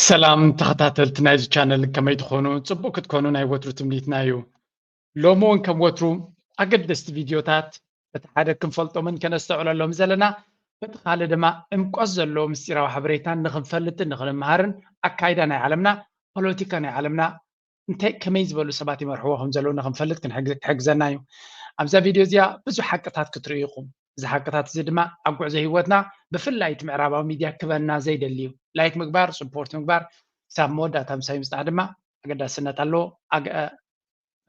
ሰላም ተኸታተልቲ ናይዚ ቻነል፣ ከመይ ትኾኑ? ጽቡቕ ክትኮኑ ናይ ወትሩ ትምኒትና እዩ። ሎሚ እውን ከም ወትሩ ኣገደስቲ ቪድዮታት፣ እቲ ሓደ ክንፈልጦምን ከነስተውዕለሎም ዘለና፣ በቲ ካልእ ድማ ዕምቆት ዘለዎ ምስጢራዊ ሓበሬታን ንኽንፈልጥን ንኽንመሃርን ኣካይዳ ናይ ዓለምና፣ ፖለቲካ ናይ ዓለምና እንታይ ከመይ ዝበሉ ሰባት ይመርሕዎ ከም ዘለዉ ንኽንፈልጥ ክንሕግ- ክሕግዘና እዩ። ኣብዛ ቪድዮ እዚኣ ብዙሕ ሓቅታት ክትርእዩ ኢኹም። እዚ ሓቅታት እዚ ድማ ኣብ ጉዕዞ ህይወትና ብፍላይ እቲ ምዕራባዊ ሚድያ ክበና ዘይደሊ እዩ። ላይክ ምግባር፣ ስፖርት ምግባር፣ ክሳብ መወዳእታ ምሳይ ምጽናሕ ድማ ኣገዳስነት ኣለዎ። ኣግ-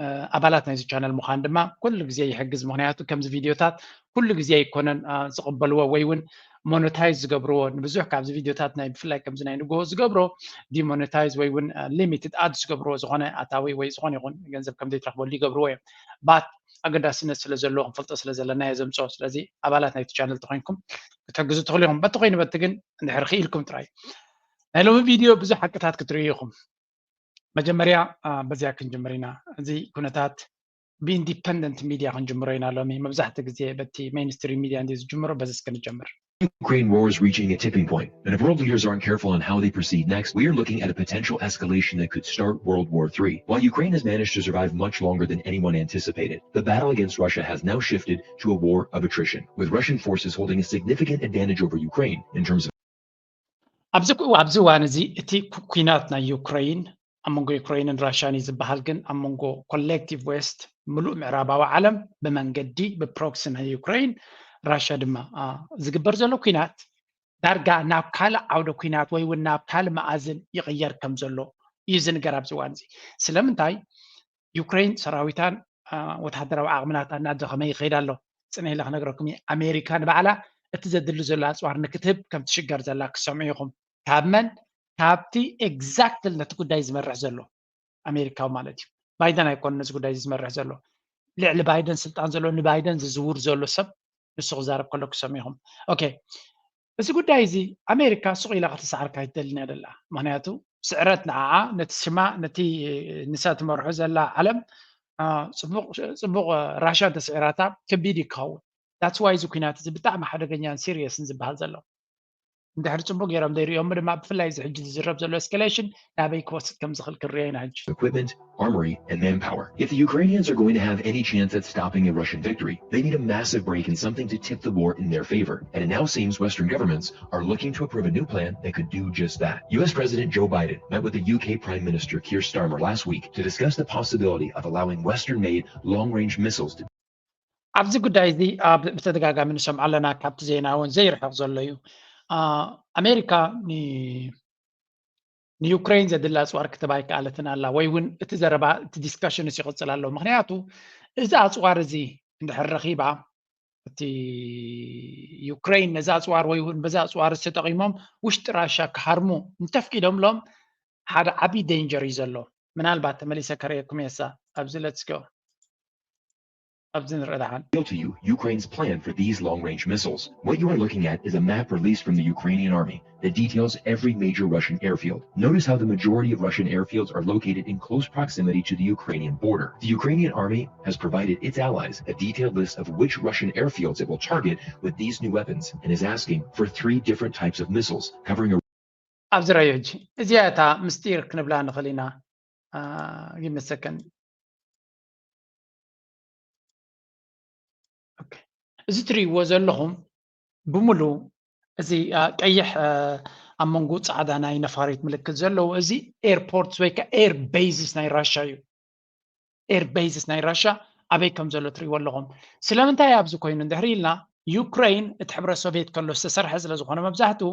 እ፣ ኣባላት ናይዚ ቻነል ምዃን ድማ ኩሉ ግዜ ይሕግዝ። ምኽንያቱ ከምዚ ቪድዮታት ኩሉ ግዜ ኣይኮነን፣ እ፣ ዝቕበልዎ ወይ እውን ሞኖታይዝ ዝገብርዎ። ንብዙሕ ካብዚ ቪድዮታት ናይ ብፍላይ ከምዚ ናይ ንግሆ ዝገብሮ ዲሞኖታይዝ ወይ እውን፣ እ፣ ሊሚትድ ኣድ ዝገብርዎ ዝኾነ ኣታዊ ወይ ዝኾነ ይኹን ገንዘብ ከም ዘይትረኽበሉ ይገብርዎ እዮም። ባት ኣገዳስነት ስለ ዘለዎ ክንፈልጦ ስለ ዘለና እየ ዘምጽኦ። ስለዚ ኣባላት ናይቲ ቻነል ተኾይንኩም ክትሕግዙ ትኽእሉ ኢኹም። በቲ ኮይኑ በቲ ግን እንድሕር ክኢልኩም ጥራይ። ናይ ሎሚ ቪድዮ ብዙሕ ሓቅታት ክትርእዩ ኢኹም። መጀመርያ፣ አ፣ በዚኣ ክንጅምር ኢና። እዚ ኩነታት ብኢንዲፐንደንት ሚድያ ክንጅምሮ ኢና ሎሚ። መብዛሕትኡ ግዜ በቲ ሜይንስትሪም ሚድያ እንድዩ ዝጅምሮ፣ በዚ እስከ ንጀምር። Ukraine war is reaching a tipping point, and if world leaders aren't careful on how they proceed next, we are looking at a potential escalation that could start World War three. While Ukraine has managed to survive much longer than anyone anticipated, the battle against Russia has now shifted to a war of attrition, with Russian forces holding a significant advantage over Ukraine in terms of ኣብዚ ኩ- ኣብዚ እዋን እዚ እቲ ኩ- ኩናት ናይ ዩክረይን ኣብ መንጎ ዩክረይንን ራሽያን እዩ ዝበሃል፣ ግን ኣብ መንጎ ኮሌክቲቭ ዌስት፣ ምሉእ ምዕራባዊ ዓለም ብመንገዲ ብፕሮክሲ ናይ ዩክረይን፣ ራሽያ ድማ፣ አ፣ ዝግበር ዘሎ ኩናት ዳርጋ ናብ ካልእ ዓውደ ኩናት ወይ እውን ናብ ካልእ መኣዝን ይቕየር ከም ዘሎ እዩ ዝንገር ኣብዚ እዋን እዚ። ስለምንታይ? ዩክረይን ሰራዊታን፣ አ፣ ወተሃደራዊ ዓቕምናታ እናደኸመ ይኸይድ ኣሎ። ጽንሕ ኢለ ክነግረኩም እየ፣ ኣሜሪካ ንባዕላ እቲ ዘድሊ ዘሎ ኣጽዋር ንክትህብ ከም ትሽገር ዘላ ክትሰምዑ ኢኹም። ካብ መን? ካብቲ ኤግዛክትሊ ነቲ ጉዳይ ዝመርሕ ዘሎ ኣሜሪካዊ ማለት እዩ። ባይደን ኣይኮነ ነዚ ጉዳይ እዚ ዝመርሕ ዘሎ። ልዕሊ ባይደን ስልጣን ዘሎ፣ ንባይደን ዝዝውር ዘሎ ሰብ ንሱ ክዛረብ ከሎ ክትሰምዑ ኢኹም። ኦኬ፣ እዚ ጉዳይ እዚ ኣሜሪካ ስቕ ኢላ ክትስዓር ኣይትደልን እያ ደላ። ምኽንያቱ ስዕረት ንዓኣ፣ ነቲ ሽማ፣ ነቲ ንሳ ትመርሖ ዘላ ዓለም፣ አ፣ ጽቡቕ፣ ጽቡቕ ራሽያ እንተስዒራታ ከቢድ እዩ ክኸውን። ዳትስ ዋይ እዚ ኩናት እዚ ብጣዕሚ ሓደገኛን ሲሪየስን ዝበሃል ዘሎ። እንድሕር ጽቡቕ ገይሮም ዘይርእዮሞ ድማ ብፍላይ እዚ ሕጂ ዝዝረብ ዘሎ ኤስካሌሽን ናበይ ክወስድ ከም ዝኽእል ክንርእዮ ኢና ሕጂ። equipment, armory, and manpower. If the Ukrainians are going to have any chance at stopping a Russian victory, they need a massive break in something to tip the war in their favor. And it now seems Western governments are looking to approve a new plan that could do just that. U S President Joe Biden met with the U K Prime Minister Keir Starmer last week to discuss the possibility of allowing Western-made long-range missiles to ኣብዚ ጉዳይ እዚ ኣብ ብተደጋጋሚ ንሰምዖ ኣለና፣ ካብቲ ዜና እውን ዘይርሕቕ ዘሎ እዩ። አ፣ ኣሜሪካ ን- ንዩክሬን ዘድሊ ኣፅዋር ክትህብ ኣይከኣለትን ኣላ፣ ወይ እውን እቲ ዘረባ፣ እቲ ዲስካሽን ይቕፅል ኣሎ። ምኽንያቱ እዚ ኣፅዋር እዚ እንድሕር ረኺባ፣ እቲ ዩክሬን ነዚ ኣፅዋር ወይ እውን በዚ ኣፅዋር ተጠቒሞም ውሽጢ ራሻ ክሃርሙ እንተፍቂዶምሎም ሓደ ዓብዪ ዴንጀር እዩ ዘሎ። ምናልባት ተመሊሰ ከርእየኩም እየ እሳ ኣብዚ። Let's go። ኣብዚ ንርኢ ደሓን። reveal to you Ukraine's plan for these long-range missiles. What you are looking at is a map released from the Ukrainian army that details every major Russian airfield. Notice how the majority of Russian airfields are located in close proximity to the Ukrainian border. The Ukrainian army has provided its allies a detailed list of which Russian airfields it will target with these new weapons and is asking for three different types of missiles covering a ኣብዚ ረዩ ሕጂ እዚኣ እታ ምስጢር ክንብላ ንኽእል ኢና። አ፣ give me a second። ኦኬ። እዚ ትርእይዎ ዘለኹም ብምሉ እዚ፣ አ፣ ቀይሕ፣ አ፣ ኣብ መንጎ ጻዕዳ ናይ ነፋሪት ምልክት ዘለዎ፣ እዚ ኤርፖርት ወይ ከ ኤር ቤዝስ ናይ ራሻ እዩ። ኤር ቤዝስ ናይ ራሻ ኣበይ ከም ዘሎ ትርእይዎ ኣለኹም። ስለምንታይ ኣብዚ ኮይኑ እንድሕር ኢልና፣ ዩክረይን እቲ ሕብረት ሶቪየት ከሎ ዝተሰርሐ ስለ ዝኾነ፣ መብዛሕትኡ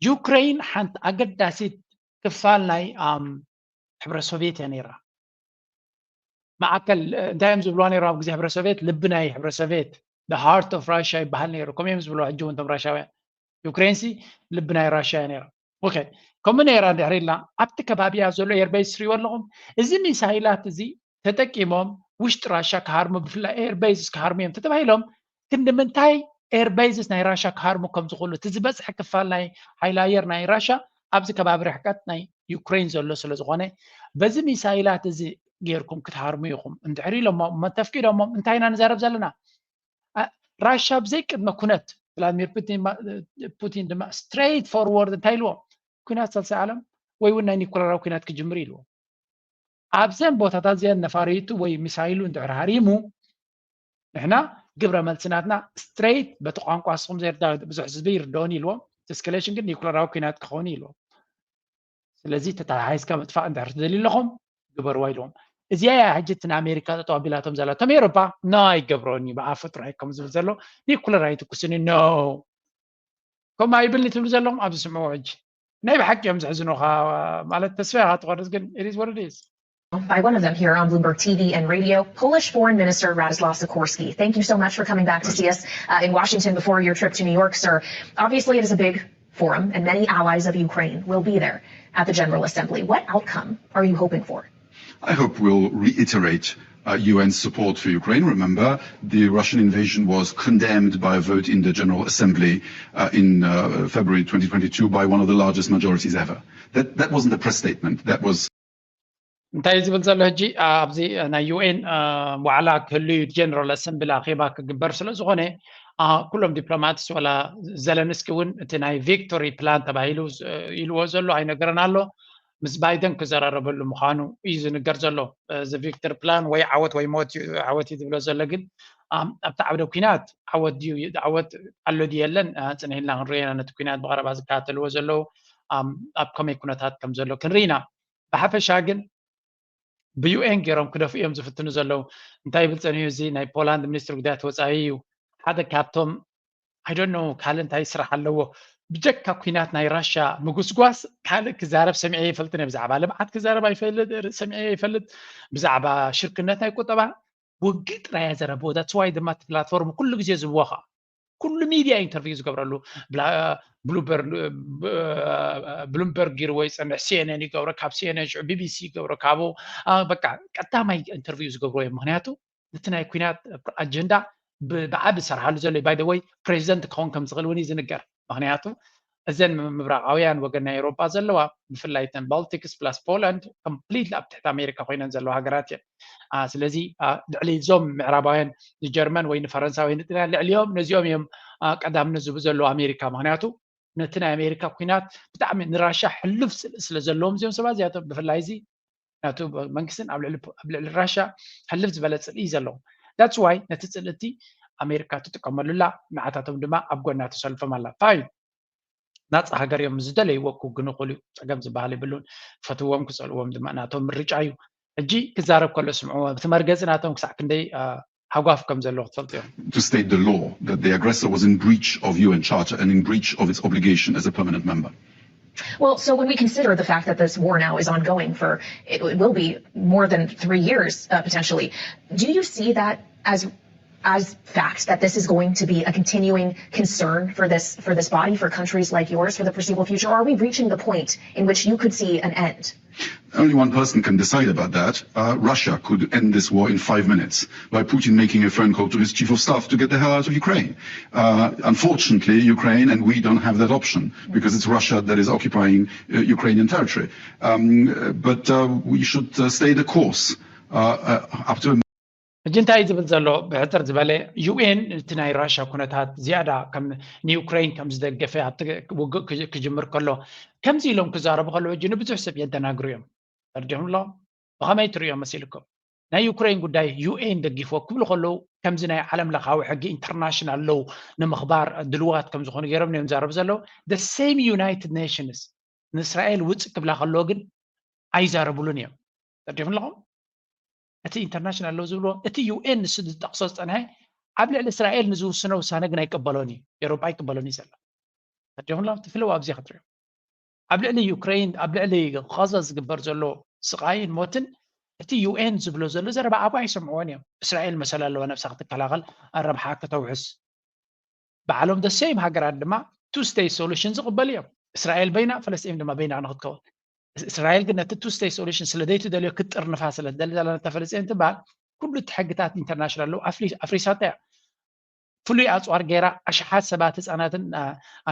ዩክረይን ሓንቲ ኣገዳሲት ክፋል ናይ፣ ኣም፣ ሕብረት ሶቪየት እያ ነይራ። ማእከል፣ እ፣ እንታይ እዮም ዝብልዋ ነይሮም ኣብ ግዜ ሕብረት ሶቪየት? ልቢ ናይ ሕብረት ሶቪየት፣ the heart of Russia ይበሃል ነይሩ። ከምኡ እዮም ዝብልዋ ሕጂ እውን እቶም ራሻውያን። ዩክሬን ሲ ልቢ ናይ ራሻ እያ ነይራ። ኦኬ፣ ከምኡ ነይራ እንድሕር ኢልና፣ ኣብቲ ከባቢያ ዘሎ ኤርቤዝ ትሪእዎ ኣለኹም። እዚ ሚሳይላት እዚ ተጠቂሞም ውሽጢ ራሻ ክሃርሙ፣ ብፍላይ ኤርቤዝስ ክሃርሙ እዮም ተተባሂሎም፣ ክንዲ ምንታይ ኤርቤዝስ ናይ ራሻ ክሃርሙ ከም ዝኽእሉ፣ እቲ ዝበዝሐ ክፋል ናይ ሓይሊ ኣየር ናይ ራሻ ኣብዚ ከባቢ ርሕቀት ናይ ዩክሬን ዘሎ ስለ ዝኾነ፣ በዚ ሚሳይላት እዚ ጌርኩም ክትሃርሙ ኢኹም እንድሕር ኢሎሞ፣ እሞ ተፍቂዶሞም፣ እንታይ ኢና ንዛረብ ዘለና? አ፣ ራሻ ብዘይ ቅድመ ኩነት፣ ቭላድሚር ፑቲን ማ-፣ ፑቲን ድማ ስትሬት ፎርወርድ እንታይ ኢልዎ? ኩናት ሳልሳይ ዓለም ወይ እውን ናይ ኒኩለራዊ ኩናት ክጅምር ኢልዎ። ኣብዘን ቦታታት እዚኣን ነፋሪቱ ወይ ሚሳይሉ እንድሕር ሃሪሙ፣ ንሕና ግብረ መልሲ ናትና ስትሬት በቲ ቋንቋ ንስኹም ዘይርዳ ብዙሕ ህዝቢ ይርድኦን ኢልዎም። እቲ እስካሌሽን ግን ኒኩለራዊ ኩናት ክኸውን ኢልዎም። ስለዚ ተተሓሒዝካ ምጥፋእ እንድሕር ትደልዩ ኣለኹም ግበርዋ ኢልዎም። እዚኣ እያ ሕጂ እቲ ንኣሜሪካ ጠጠው ኣቢላቶም ዘላ። እቶም ኤውሮጳ ኖ ኣይገብሮን እዩ ብኣፉ ጥራይ ከም ዝብል ዘሎ ኒኩለር ኣይትኩስን እዩ ኖ ከምኡ ኣይብልኒ ትብሉ ዘለኹም ኣብዚ ስምዑ ሕጂ ናይ ብሓቂ እዮም ዝሕዝኑኻ ማለት ተስፋ ኢኻ ትቆርጽ ግን it is what it is። By one of them here on Bloomberg T V and radio, Polish Foreign Minister Radoslaw Sikorski. Thank you so much for coming back to see us uh, in Washington before your trip to New York, sir. Obviously, it is a big forum, and many allies of Ukraine will be there at the General Assembly. What outcome are you hoping for? I hope we'll reiterate uh, U N support for Ukraine. Remember, the Russian invasion was condemned by a vote in the General Assembly uh, in uh, February twenty twenty-two by one of the largest majorities ever. That, that wasn't a press statement. That was እንታይ ዝብል ዘሎ ሕጂ ኣብዚ ናይ ዩ ኤን ዋዕላ ክህሉ እዩ ጀነራል ኣሰምብል ኣኼባ ክግበር ስለ ዝኾነ ኩሎም ዲፕሎማትስ ወላ ዘለንስኪ እውን እቲ ናይ ቪክቶሪ ፕላን ተባሂሉ ኢልዎ ዘሎ ኣይነገረን ኣሎ ምስ ባይደን ክዘራረበሉ ምዃኑ እዩ ዝንገር ዘሎ እዚ ቪክቶሪ ፕላን ወይ ዓወት ወይ ሞት ዓወት እዩ ዝብሎ ዘሎ ግን ኣብቲ ዓውደ ኩናት ዓወት ድዩ ዓወት ኣሎ ድዩ የለን ፅንሂልና ክንሪኦ ኢና ነቲ ኩናት ብቀረባ ዝከታተልዎ ዘለዉ ኣብ ከመይ ኩነታት ከም ዘሎ ክንርኢ ኢና ብሓፈሻ ግን ብዩኤን ገይሮም ክደፍኡ እዮም ዝፍትኑ ዘለዉ እንታይ ይብል ፀኒሑ እዚ ናይ ፖላንድ ሚኒስትሪ ጉዳያት ወፃኢ እዩ ሓደ ካብቶም ኣይደኖ ካልእ እንታይ ስራሕ ኣለዎ ብጀካ ኩናት ናይ ራሻ ምጉስጓስ ካልእ ክዛረብ ሰሚዐ ይፈልጥን ብዛዕባ ልምዓት ክዛረብ ኣይፈልጥ ሰሚዐ ይፈልጥ ብዛዕባ ሽርክነት ናይ ቁጠባ ውግእ ጥራይ እያ ዘረብዎ that's why ድማ እቲ ፕላትፎርም ኩሉ ግዜ ዝብዎ ከዓ ኩሉ ሚድያ ኢንተርቪው ዝገብረሉ ብሉምበርግ ገይርዎ ይፀንሕ ሲኤንኤን ይገብሮ ካብ ሲኤንኤን ሽዑ ቢቢሲ ይገብሮ ካብኡ በቃ ቀዳማይ ኢንተርቪው ዝገብርዎ እዮም ምክንያቱ ነቲ ናይ ኩናት ኣጀንዳ ብዓቢ ዝሰርሓሉ ዘሎ ባይ ወይ ፕሬዚደንት ክኸውን ከም ዝኽእል እውን እዩ ዝንገር ምክንያቱ እዘን ምብራቃውያን ወገን ናይ ኤውሮጳ ዘለዋ ብፍላይ ተን ባልቲክስ ፕላስ ፖላንድ ኮምፕሊትሊ ኣብ ትሕቲ ኣሜሪካ ኮይነን ዘለዋ ሃገራት እየን ስለዚ ልዕሊ እዞም ምዕራባውያን ንጀርመን ወይ ንፈረንሳ ወይ ንጥልያን ልዕሊኦም ነዚኦም እዮም ቀዳምነት ዝህቡ ዘለዉ ኣሜሪካ ምክንያቱ ነቲ ናይ ኣሜሪካ ኩናት ብጣዕሚ ንራሻ ሕሉፍ ስለ ዘለዎም እዚኦም ሰባት እዚኣቶም ብፍላይ እዚ ናቱ መንግስትን ኣብ ልዕሊ ራሻ ሕልፍ ዝበለ ፅልኢ እዩ ዘለዎም that's why ነቲ ፅልእቲ ኣሜሪካ ትጥቀመሉላ ንዓታቶም ድማ ኣብ ጎና ተሰልፎም ኣላ fine ናፃ ሃገር እዮም ዝደለይዎ ክውግኑ ይኽእሉ እዩ ፀገም ዝበሃል የብሉን ክፈትዎም ክፀልዎም ድማ ናቶም ምርጫ እዩ ሕጂ ክዛረብ ከሎ ስምዕዎ እቲ መርገፂ ናቶም ክሳዕ ክንደይ ሃጓፍ ከም ዘለዎ ክትፈልጡ እዮም to state the law that the aggressor was in breach of U N Charter and in breach of its obligation as a permanent member. Well, so when we consider the fact that this war now is ongoing for it will be more than three years uh, potentially, do you see that as as fact that this is going to be a continuing concern for this for this body, for countries like yours, for the foreseeable future? Or are we reaching the point in which you could see an end? Only one person can decide about that. Uh, Russia could end this war in five minutes by Putin making a phone call to his chief of staff to get the hell out of Ukraine. Uh, unfortunately, Ukraine and we don't have that option because it's Russia that is occupying uh, Ukrainian territory. Um, but uh, we should uh, stay the course uh, uh, up to a ሕጂ እንታይ ዝብል ዘሎ ብሕፅር ዝበለ ዩኤን እቲ ናይ ራሻ ኩነታት ዝያዳ ከም ንዩክሬን ከም ዝደገፈ ኣብቲ ውግእ ክጅምር ከሎ ከምዚ ኢሎም ክዛረቡ ከለዉ ሕጂ ንብዙሕ ሰብ የደናግሩ እዮም ተርዲኹም ኣለኹም ብኸመይ ትርእዮ መሲልኩም ናይ ዩክሬን ጉዳይ ዩኤን ደጊፎ ክብሉ ከለዉ ከምዚ ናይ ዓለም ለኻዊ ሕጊ ኢንተርናሽናል ሎው ንምኽባር ድልዋት ከም ዝኾኑ ገይሮም እዮም ዛረቡ ዘለዉ the same United Nations ንእስራኤል ውፅእ ክብላ ከለዎ ግን ኣይዛረብሉን እዮም ተርዲኹም ኣለኹም እቲ ኢንተርናሽናል ሎ ዝብልዎ እቲ ዩኤን ንሱ ዝጠቕሶ ዝፀንሐ ኣብ ልዕሊ እስራኤል ንዝውስኖ ውሳነ ግን ኣይቀበሎን እዩ ኤሮጳ ኣይቀበሎን እዩ ዘሎ ተርዲኹም ኣለኹም ትፍለው ኣብዚ ክትሪኦ ኣብ ልዕሊ ዩክሬን ኣብ ልዕሊ ቃዛ ዝግበር ዘሎ ስቃይን ሞትን እቲ ዩኤን ዝብሎ ዘሎ ዘረባ ኣብኡ ኣይሰምዕዎን እዮም እስራኤል መሰል ኣለዋ ነብሳ ክትከላኸል ኣረብሓ ከተውሕስ ባዕሎም the same ሃገራት ድማ two state solution ዝቕበሉ እዮም እስራኤል በይና ፈለስጢን ድማ በይና ንክትከውን እስራኤል ግን ነቲ two state solution ስለ ዘይትደልዮ ክትጥርንፋ ስለ ትደሊ ዘላ ነታ ፈለስጢን ትበሃል ኩሉ እቲ ሕግታት ኢንተርናሽናል ኣለዉ ኣፍሪሳታ እያ ፍሉይ ኣፅዋር ገይራ ኣሽሓት ሰባት ህፃናትን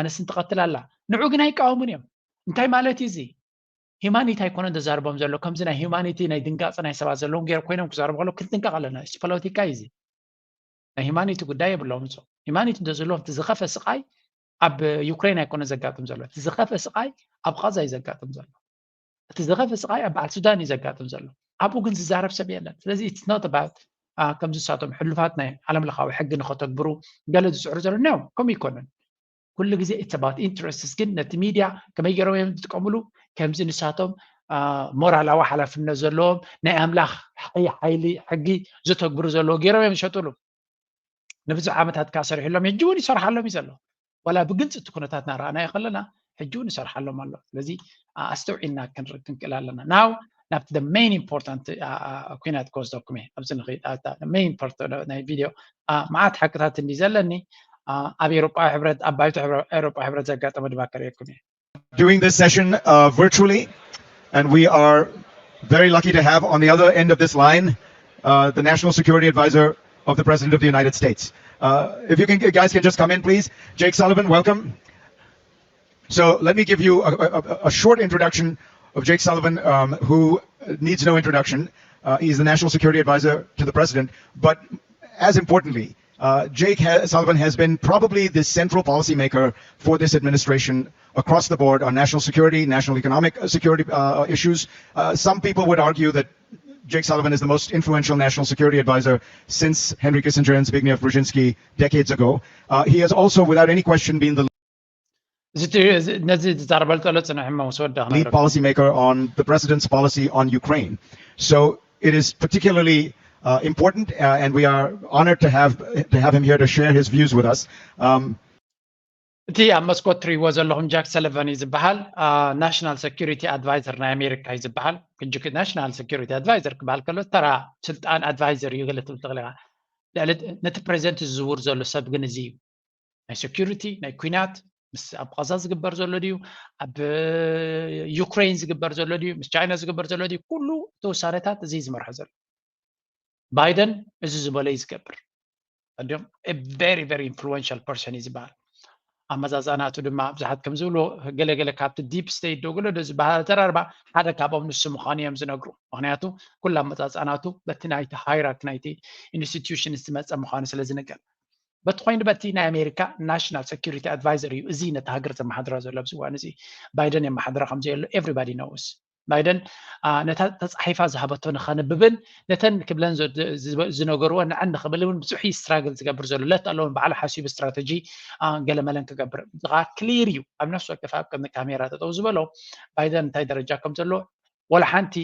ኣንስትን ትቐትል ኣላ ንዑ ግን ኣይቃወሙን እዮም እንታይ ማለት እዩ እዚ ሂማኒቲ ኣይኮነን ዘዛርቦም ዘሎ ከምዚ ናይ ሂማኒቲ ናይ ድንጋፂ ናይ ሰባት ዘለዎም ገይሮም ኮይኖም ክዛርቡ ከሎ ክንጥንቀቕ ኣለና ፖለቲካ እዩ እዚ ናይ ሂማኒቲ ጉዳይ የብሎም ሶ ሂማኒቲ እንተዘለዎም እቲ ዝኸፈ ስቃይ ኣብ ዩክሬን ኣይኮነ ዘጋጥም ዘሎ እቲ ዝኸፈ ስቃይ ኣብ ቃዛ እዩ ዘጋጥም ዘሎ እቲ ዝኸፍእ ስቓይ ኣብ በዓል ሱዳን እዩ ዘጋጥም ዘሎ። ኣብኡ ግን ዝዛረብ ሰብ የለን። ስለዚ it's not about ከምዚ ንሳቶም ሕሉፋት ናይ ዓለም ለኻዊ ሕጊ ንኸተግብሩ ገለ ዝፅዕሩ ዘሎ ነው ከምኡ ይኮነን። ኩሉ ግዜ it's about interests ግን ነቲ ሚድያ ከመይ ገይሮም እዮም ዝጥቀምሉ ከምዚ ንሳቶም ሞራላዊ ሓላፍነት ዘለዎም ናይ ኣምላኽ ሓይሊ ሕጊ ዘተግብሩ ዘለዎ ገይሮም እዮም ዝሸጥሉ። ንብዙሕ ዓመታት ከዓ ሰሪሕሎም ሕጂ እውን ይሰርሓሎም እዩ ዘሎ። ዋላ ብግልፂ እቲ ኩነታት እናረኣናዮ ከለና ሕጂ እውን ይሰርሓሎም ኣሎ። ስለዚ ኣስተውዒልና ክንርኢ ክንክእል ኣለና። ናው ናብቲ the main important ኩናት ክወስደኩም እየ። ኣብዚ ንኽእል main part ናይ ቪድዮ መዓት ሓቅታት እንዲ ዘለኒ ኣብ ኤሮጳዊ ሕብረት ኣብ ባይቶ ኤሮጳዊ ሕብረት ዘጋጠመ ድማ ከርእየኩም እየ። Doing this session uh, virtually, and we are very lucky to have on the other end of this line uh, the National Security Advisor of the President of the United States. Uh, if you can, guys can just come in, please. Jake Sullivan, welcome. So let me give you a, a, a short introduction of Jake Sullivan, um, who needs no introduction. Uh, he's the National Security Advisor to the President. But as importantly, uh, Jake Sullivan has been probably the central policymaker for this administration across the board on national security, national economic uh, security uh, issues. Uh, some people would argue that Jake Sullivan is the most influential national security advisor since Henry Kissinger and Zbigniew Brzezinski decades ago. Uh, he has also, without any question, been the ነዚ ዝዛረበሉ ዘሎ ፅንሕ እሞ ምስ ወዳእና lead policymaker on the president's policy on Ukraine. So it is particularly uh, important, uh, and we are honored to have to have him here to share his views with us. Um, እቲ ኣብ መስኮት ትሪእዎ ዘለኹም ጃክ ሰለቨን እዩ ዝበሃል። ናሽናል ሰኪሪቲ ኣድቫይዘር ናይ ኣሜሪካ እዩ ዝበሃል። ናሽናል ሰኪሪቲ ኣድቫይዘር ክበሃል ከሎ ተራ ስልጣን ኣድቫይዘር እዩ ገለ ትብል ትኽእል ኢኻ። ልዕሊ ነቲ ፕሬዚደንት ዝዝውር ዘሎ ሰብ ግን እዚ እዩ። ናይ ሰኪሪቲ ናይ ኩናት ምስ ኣብ ቃዛ ዝግበር ዘሎ ድዩ ኣብ ዩክሬን ዝግበር ዘሎ ድዩ ምስ ቻይና ዝግበር ዘሎ ድዩ ኩሉ እቲ ውሳነታት እዚ ዝመርሖ ዘሎ። ባይደን እዚ ዝበሎ እዩ ዝገብር። እንዲም very very influential person እዩ ዝበሃል። ኣመዛዛናቱ ድማ ብዙሓት ከም ዝብልዎ ገለገለ ካብቲ ዲፕ ስቴት ዶ ገለ ዶ ዝበሃል ኣዘራርባ ሓደ ካብኦም ንሱ ምዃኑ እዮም ዝነግሩ። ምክንያቱ ኩሉ ኣመፃፅኣናቱ በቲ ናይቲ ሃይራርክ ናይቲ ኢንስቲትዩሽን ዝመፀ ምዃኑ ስለ ዝንገር። በቲ ኮይኑ በቲ ናይ ኣሜሪካ ናሽናል ሰኪሪቲ ኣድቫይዘር እዩ እዚ ነቲ ሃገር ዘመሓድራ ዘሎ ኣብዚ እዋን እዚ። ባይደን የመሓድራ ከም ዘየሎ everybody knows። ባይደን ነታ ተፃሒፋ ዝሃበቶ ንኸንብብን ነተን ክብለን ዝነገርዎ ንዐን ንኽብል እውን ብዙሕ ስትራግል ዝገብር ዘሎ ለት ኣለውን ባዕሉ ሓሲቡ ስትራተጂ ገለመለን ክገብር ከዓ ክሊር እዩ። ኣብ ነፍሲ ወከፍ ኣብ ቅድሚ ካሜራ ጠጠው ዝበሎ ባይደን እንታይ ደረጃ ከም ዘሎ ወላ ሓንቲ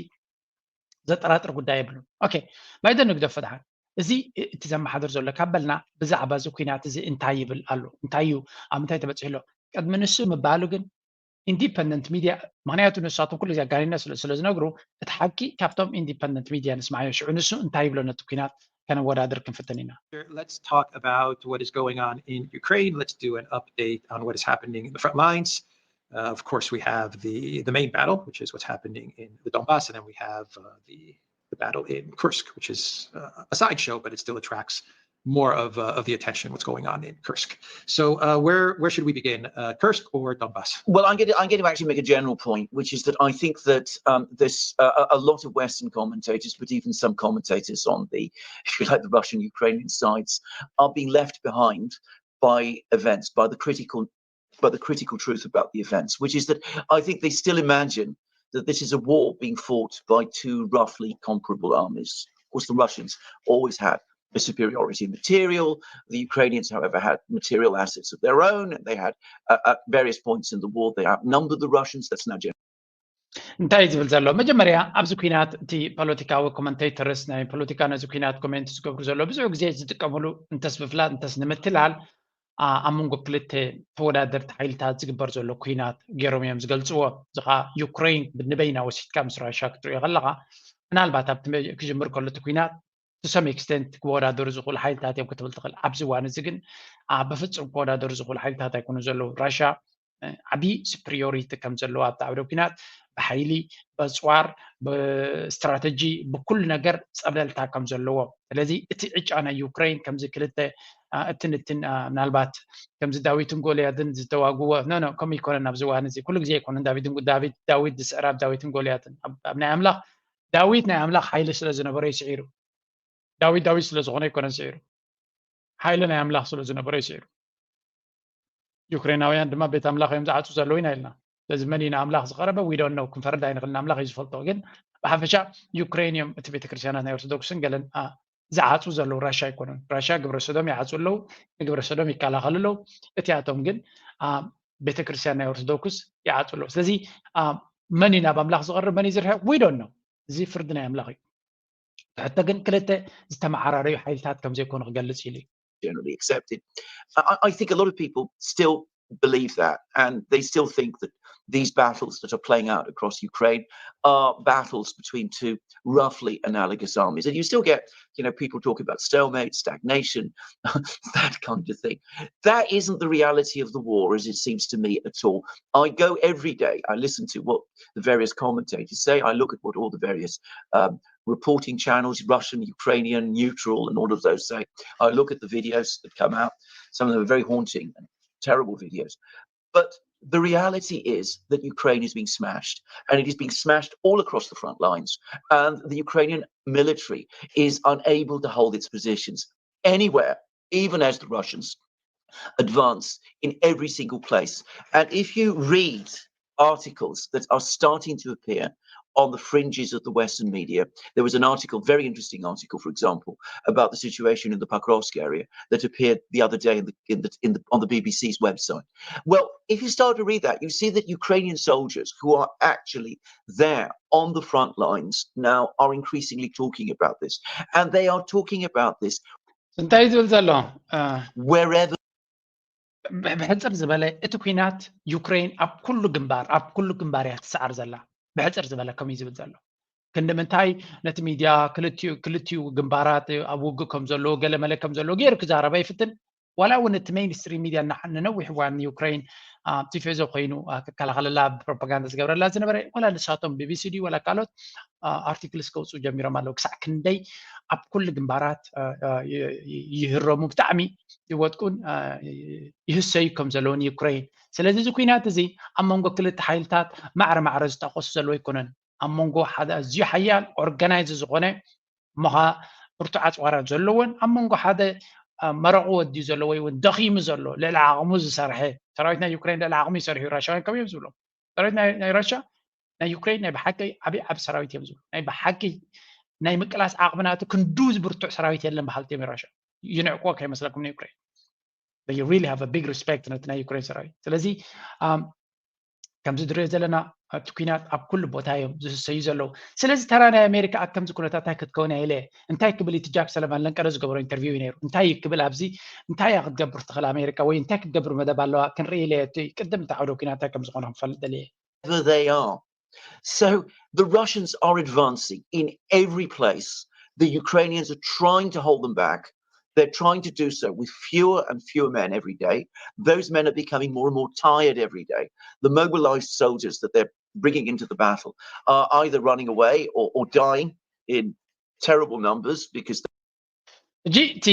ዘጠራጥር ጉዳይ የብሉን። ኦኬ ባይደን ንግደፎ ደሓን እዚ እቲ ዘመሓድር ዘሎ ካብ በልና ብዛዕባ እዚ ኩናት እዚ እንታይ ይብል ኣሎ እንታይ እዩ ኣብ ምንታይ ተበፂሑ ኣሎ ቅድሚ ንሱ ምባሉ ግን ኢንዲፐንደንት ሚድያ ምክንያቱ ንሳቶም ኩሉ ግዜ ኣጋኒነ ስለ ዝነግሩ እቲ ሓቂ ካብቶም ኢንዲፐንደንት ሚድያ ንስማዓዮ ሽዑ ንሱ እንታይ ይብሎ ነቲ ኩናት ከነወዳድር ክንፍትን ኢና። Let's talk about what is going on in Ukraine. Let's do an update on what is happening in the front lines. Uh, of course, we have the, the main battle, which is what's happening in the Donbass, and then we have uh, the, the battle in Kursk, which is uh, a sideshow, but it still attracts more of, uh, of the attention, what's going on in Kursk. So uh, where, where should we begin, uh, Kursk or Donbass? Well, I'm going, to, I'm going to actually make a general point, which is that I think that um, this, uh, a lot of Western commentators, but even some commentators on the, if you like, the Russian-Ukrainian sides, are being left behind by events, by the critical, by the critical truth about the events, which is that I think they still imagine that this is a war being fought by two roughly comparable armies. Of course, the Russians always had a superiority in material. The Ukrainians, however, had material assets of their own. They had, uh, at various points in the war, they outnumbered the Russians. That's now generally እንታይ ዝብል ዘሎ መጀመርያ ኣብዚ ኩናት እቲ ፖለቲካዊ ኮመንቴተርስ ናይ ፖለቲካ ነዚ ኩናት ኮሜንት ዝገብሩ ዘሎ ብዙሕ ግዜ ዝጥቀምሉ እንተስ ብፍላጥ እንተስ ንምትላል ኣብ መንጎ ክልተ ተወዳደርቲ ሓይልታት ዝግበር ዘሎ ኩናት ገይሮም እዮም ዝገልፅዎ። እዚ ከዓ ዩክሬን ንበይና ወሲድካ ምስ ራሻ ክትሪኦ ከለካ ምናልባት ኣብቲ ክጅምር ከሎ እቲ ኩናት to some extent ክወዳደሩ ዝኽእሉ ሓይልታት እዮም ክትብል ትኽእል። ኣብዚ እዋን እዚ ግን ብፍፁም ክወዳደሩ ዝኽእሉ ሓይልታት ኣይኮኑ ዘለዉ። ራሻ ዓብዪ superiority ከም ዘለዎ ኣብቲ ዓውደ ኩናት ብሓይሊ፣ በፅዋር፣ ብስትራተጂ፣ ብኩሉ ነገር ፀብለልታ ከም ዘለዎ። ስለዚ እቲ ዕጫ ናይ ዩክሬን ከምዚ ክልተ እትን እትን ምናልባት ከምዚ ዳዊትን ጎልያድን ዝተዋግዎ no no ከምኡ ይኮነን። ኣብዚ እዋን እዚ ኩሉ ግዜ ኣይኮነን ዳዊትን ዳዊት ዳዊት ዝስዕር ኣብ ዳዊትን ጎልያትን ኣብ ናይ ኣምላኽ ዳዊት ናይ ኣምላኽ ሓይሊ ስለ ዝነበሮ ይስዒሩ። ዳዊት ዳዊት ስለ ዝኾነ ኣይኮነን ስዒሩ፣ ሓይሊ ናይ ኣምላኽ ስለ ዝነበሮ እዩ ስዒሩ። ዩክሬናውያን ድማ ቤት ኣምላኽ እዮም ዝዓፁ ዘለዉ ኢና ኢልና። ስለዚ መን እዩ ንኣምላኽ ዝቐረበ? We don't know። ክንፈርድ ኣይንኽእልን፣ ኣምላኽ እዩ ዝፈልጦ። ግን ብሓፈሻ ዩክሬን እዮም እቲ ቤተክርስትያናት ናይ ኦርቶዶክስን ገለን ዝዓፁ ዘለዉ፣ ራሻ ኣይኮኑን። ራሻ ግብረ ሰዶም ይዓፁ ኣለዉ፣ ንግብረ ሰዶም ይከላኸሉ ኣለዉ። እቲኣቶም ግን ቤተክርስትያን ናይ ኦርቶዶክስ ይዓፁ ኣለዉ። ስለዚ መን እዩ ናብ ኣምላኽ ዝቐርብ፣ መን እዩ ዝርሕቕ? We don't know። እዚ ፍርዲ ናይ ኣምላኽ እዩ። ትሕቶ ግን ክልተ ዝተመዓራረዩ ሓይልታት ከም ዘይኮኑ ክገልጽ ኢሉ እዩ። Generally accepted. I, I think a lot of people still believe that, and they still think that these battles that are playing out across Ukraine are battles between two roughly analogous armies. And you still get, you know, people talking about stalemate, stagnation, that kind of thing. That isn't the reality of the war, as it seems to me, at all. I go every day, I listen to what the various commentators say, I look at what all the various um, reporting channels, Russian, Ukrainian, neutral, and all of those say, I look at the videos that come out. Some of them are very haunting and terrible videos. But the reality is that Ukraine is being smashed, and it is being smashed all across the front lines. And the Ukrainian military is unable to hold its positions anywhere, even as the Russians advance in every single place. And if you read articles that are starting to appear on the fringes of the Western media. There was an article, very interesting article, for example, about the situation in the Pokrovsk area that appeared the other day in the, in the, in the, on the B B C's website. Well, if you start to read that, you see that Ukrainian soldiers who are actually there on the front lines now are increasingly talking about this. And they are talking about this እንታይ ዝብል ዘሎ wherever ብሕፅር ዝበለ እቲ ኩናት ዩክሬን ኣብ ኩሉ ግንባር ኣብ ኩሉ ግንባር እያ ትሰዓር ዘላ። ብሕፅር ዝበለ ከምኡ ዝብል ዘሎ ክንዲ ምንታይ ነቲ ሚድያ ክልቲኡ ግንባራት ኣብ ውግእ ከም ዘለዎ ገለ መለ ከም ዘለዎ ገይሩ ክዛረበ ይፍትን። ዋላ እውን እቲ ሜይንስትሪም ሚድያ ንነዊሕ እዋን ንዩክሬን ቲፌዞ ኮይኑ ክከላኸለላ ፕሮፓጋንዳ ዝገብረላ ዝነበረ ዋላ ንሳቶም ቢቢሲ ድዩ ዋላ ካልኦት ኣርቲክልስ ከውፅኡ ጀሚሮም ኣለዉ። ክሳዕ ክንደይ ኣብ ኩሉ ግንባራት ይህረሙ፣ ብጣዕሚ ይወጥቁን ይህሰዩ ከም ዘለዉ ንዩክሬን። ስለዚ እዚ ኩናት እዚ ኣብ መንጎ ክልተ ሓይልታት ማዕረ ማዕረ ዝጣቆሱ ዘለዉ ኣይኮነን። ኣብ መንጎ ሓደ ኣዝዩ ሓያል ኦርጋናይዝ ዝኾነ እሞ ከዓ ብርቱዕ ኣፅዋራት ዘለዎን ኣብ መንጎ ሓደ መረቑ ወዲኡ ዘሎ ወይ እውን ደኺሙ ዘሎ ልዕሊ ዓቕሙ ዝሰርሐ ሰራዊት ናይ ዩክሬን ልዕሊ ዓቕሙ ይሰርሑ ራሻውያን ከም እዮም ዝብሎም። ሰራዊት ናይ ራሻ ናይ ዩክሬን ናይ ብሓቂ ዓብዪ ዓብ ሰራዊት እዮም ዝብሉ። ናይ ብሓቂ ናይ ምቅላስ ዓቕሚ ናቱ ክንዱ ዝብርቱዕ ሰራዊት የለን በሃልቲ እዮም ራሻ። ይንዕቅዎ ከይመስለኩም ንዩክሬን። They really have a big respect ነቲ ናይ ዩክሬን ሰራዊት። ስለዚ ከምዚ ድሪኦ ዘለና ኣብቲ ኩናት ኣብ ኩሉ ቦታ እዮም ዝህሰዩ ዘለዉ። ስለዚ ተራ ናይ ኣሜሪካ ኣብ ከምዚ ኩነታት እንታይ ክትከውን እያ ኢለ እንታይ ክብል እቲ ጃክ ሰለቫን ለንቀረ ዝገበሮ ኢንተርቪው እዩ ነይሩ። እንታይ ክብል ኣብዚ እንታይ እያ ክትገብር ትኽእል ኣሜሪካ ወይ እንታይ ክትገብር መደብ ኣለዋ ክንርኢ ኢለ እቲ ቅድም እቲ ዓውደ ኩናት እንታይ ከም ዝኾነ ክፈልጥ ደልየ። They are. So the Russians are advancing in every place. The Ukrainians are trying to hold them back. They're trying to do so with fewer and fewer men every day. Those men are becoming more and more tired every day. The mobilized soldiers that they're bringing into the battle are either running away or, or dying in terrible numbers because ሕጂ እቲ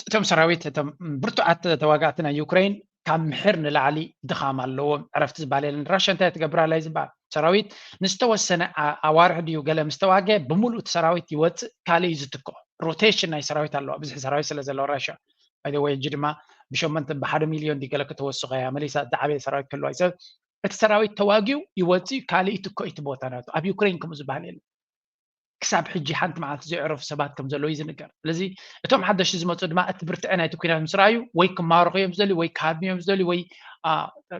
እቶም ሰራዊት እቶም ብርቱዓት ተዋጋእቲ ናይ ዩክሬን ካብ ምሕር ንላዕሊ ድኻም ኣለዎም። ዕረፍቲ ዝበሃል የለን። ራሻ እንታይ ትገብር ኣላ እዩ ዝበሃል። ሰራዊት ንዝተወሰነ ኣዋርሕ ድዩ ገለ ምስ ተዋገ ብምሉእ እቲ ሰራዊት ይወፅእ፣ ካልእ እዩ ዝትኮ። ሮቴሽን ናይ ሰራዊት ኣለዋ፣ ብዝሒ ሰራዊት ስለ ዘለዎ ራሻ። ባይደወይ ሕጂ ድማ ብሸመንተ ብሓደ ሚልዮን ድዩ ገለ ክትወስኾ እያ መሊሳ ዝዓበየ ሰራዊት ክህልዋ እዩ። ሰብ እቲ ሰራዊት ተዋጊኡ ይወፅእ፣ ካልእ ይትኮ፣ እቲ ቦታ ናቱ። ኣብ ዩክሬን ከምኡ ዝበሃል የለን። ክሳብ ሕጂ ሓንቲ መዓልቲ ዘይዕረፉ ሰባት ከም ዘለዉ እዩ ዝንገር። ስለዚ እቶም ሓደሽቲ ዝመፁ ድማ እቲ ብርትዐ ናይቲ ኩናት ምስ ረኣዩ ወይ ክማረኹ እዮም ዝደልዩ ወይ ክሃድሙ እዮም ዝደልዩ ወይ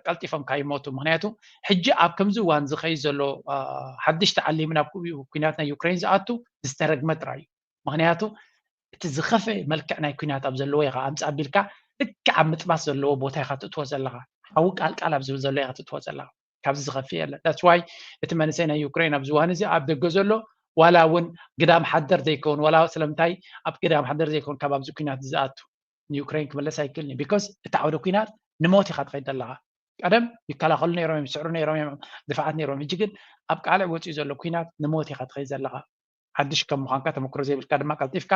ቀልጢፎም ካብ ይሞቱ። ምክንያቱ ሕጂ ኣብ ከምዚ እዋን ዝኸይድ ዘሎ ሓድሽ ተዓሊሙ ናብ ኩናት ናይ ዩክሬን ዝኣቱ ዝተረግመ ጥራይ እዩ። ምክንያቱ እቲ ዝኸፈ መልክዕ ናይ ኩናት ኣብ ዘለዎ ኢኻ ኣምፃ ኣቢልካ ልክዕ ኣብ ምጥባስ ዘለዎ ቦታ ኢኻ ትእትዎ ዘለኻ። ሓዊ ቃልቃል ኣብ ዝብል ዘሎ ኢኻ ትእትዎ ዘለኻ። ካብዚ ዝኸፍእ የለን። That's why እቲ መንእሰይ ናይ ዩክሬን ኣብዚ እዋን እዚ ኣብ ደገ ዘሎ ዋላ እውን ግዳም ሓደር ዘይከውን ዋላ ስለምንታይ ኣብ ግዳም ሓደር ዘይከውን ካብ ኣብዚ ኩናት ዝኣቱ ንዩክሬን ክመለስ ኣይክእልን እዩ። ቢኮዝ እቲ ዓውደ ኩናት ንሞት ኢኻ ትኸይድ ዘለኻ። ቀደም ይከላኸሉ ነይሮም እዮም፣ ይስዕሩ ነይሮም እዮም፣ ድፋዓት ነይሮም። ሕጂ ግን ኣብ ቃልዕ ወፂኡ ዘሎ ኩናት ንሞት ኢኻ ትኸይድ ዘለኻ። ሓድሽ ከም ምዃንካ ተመክሮ ዘይብልካ ድማ ቀልጢፍካ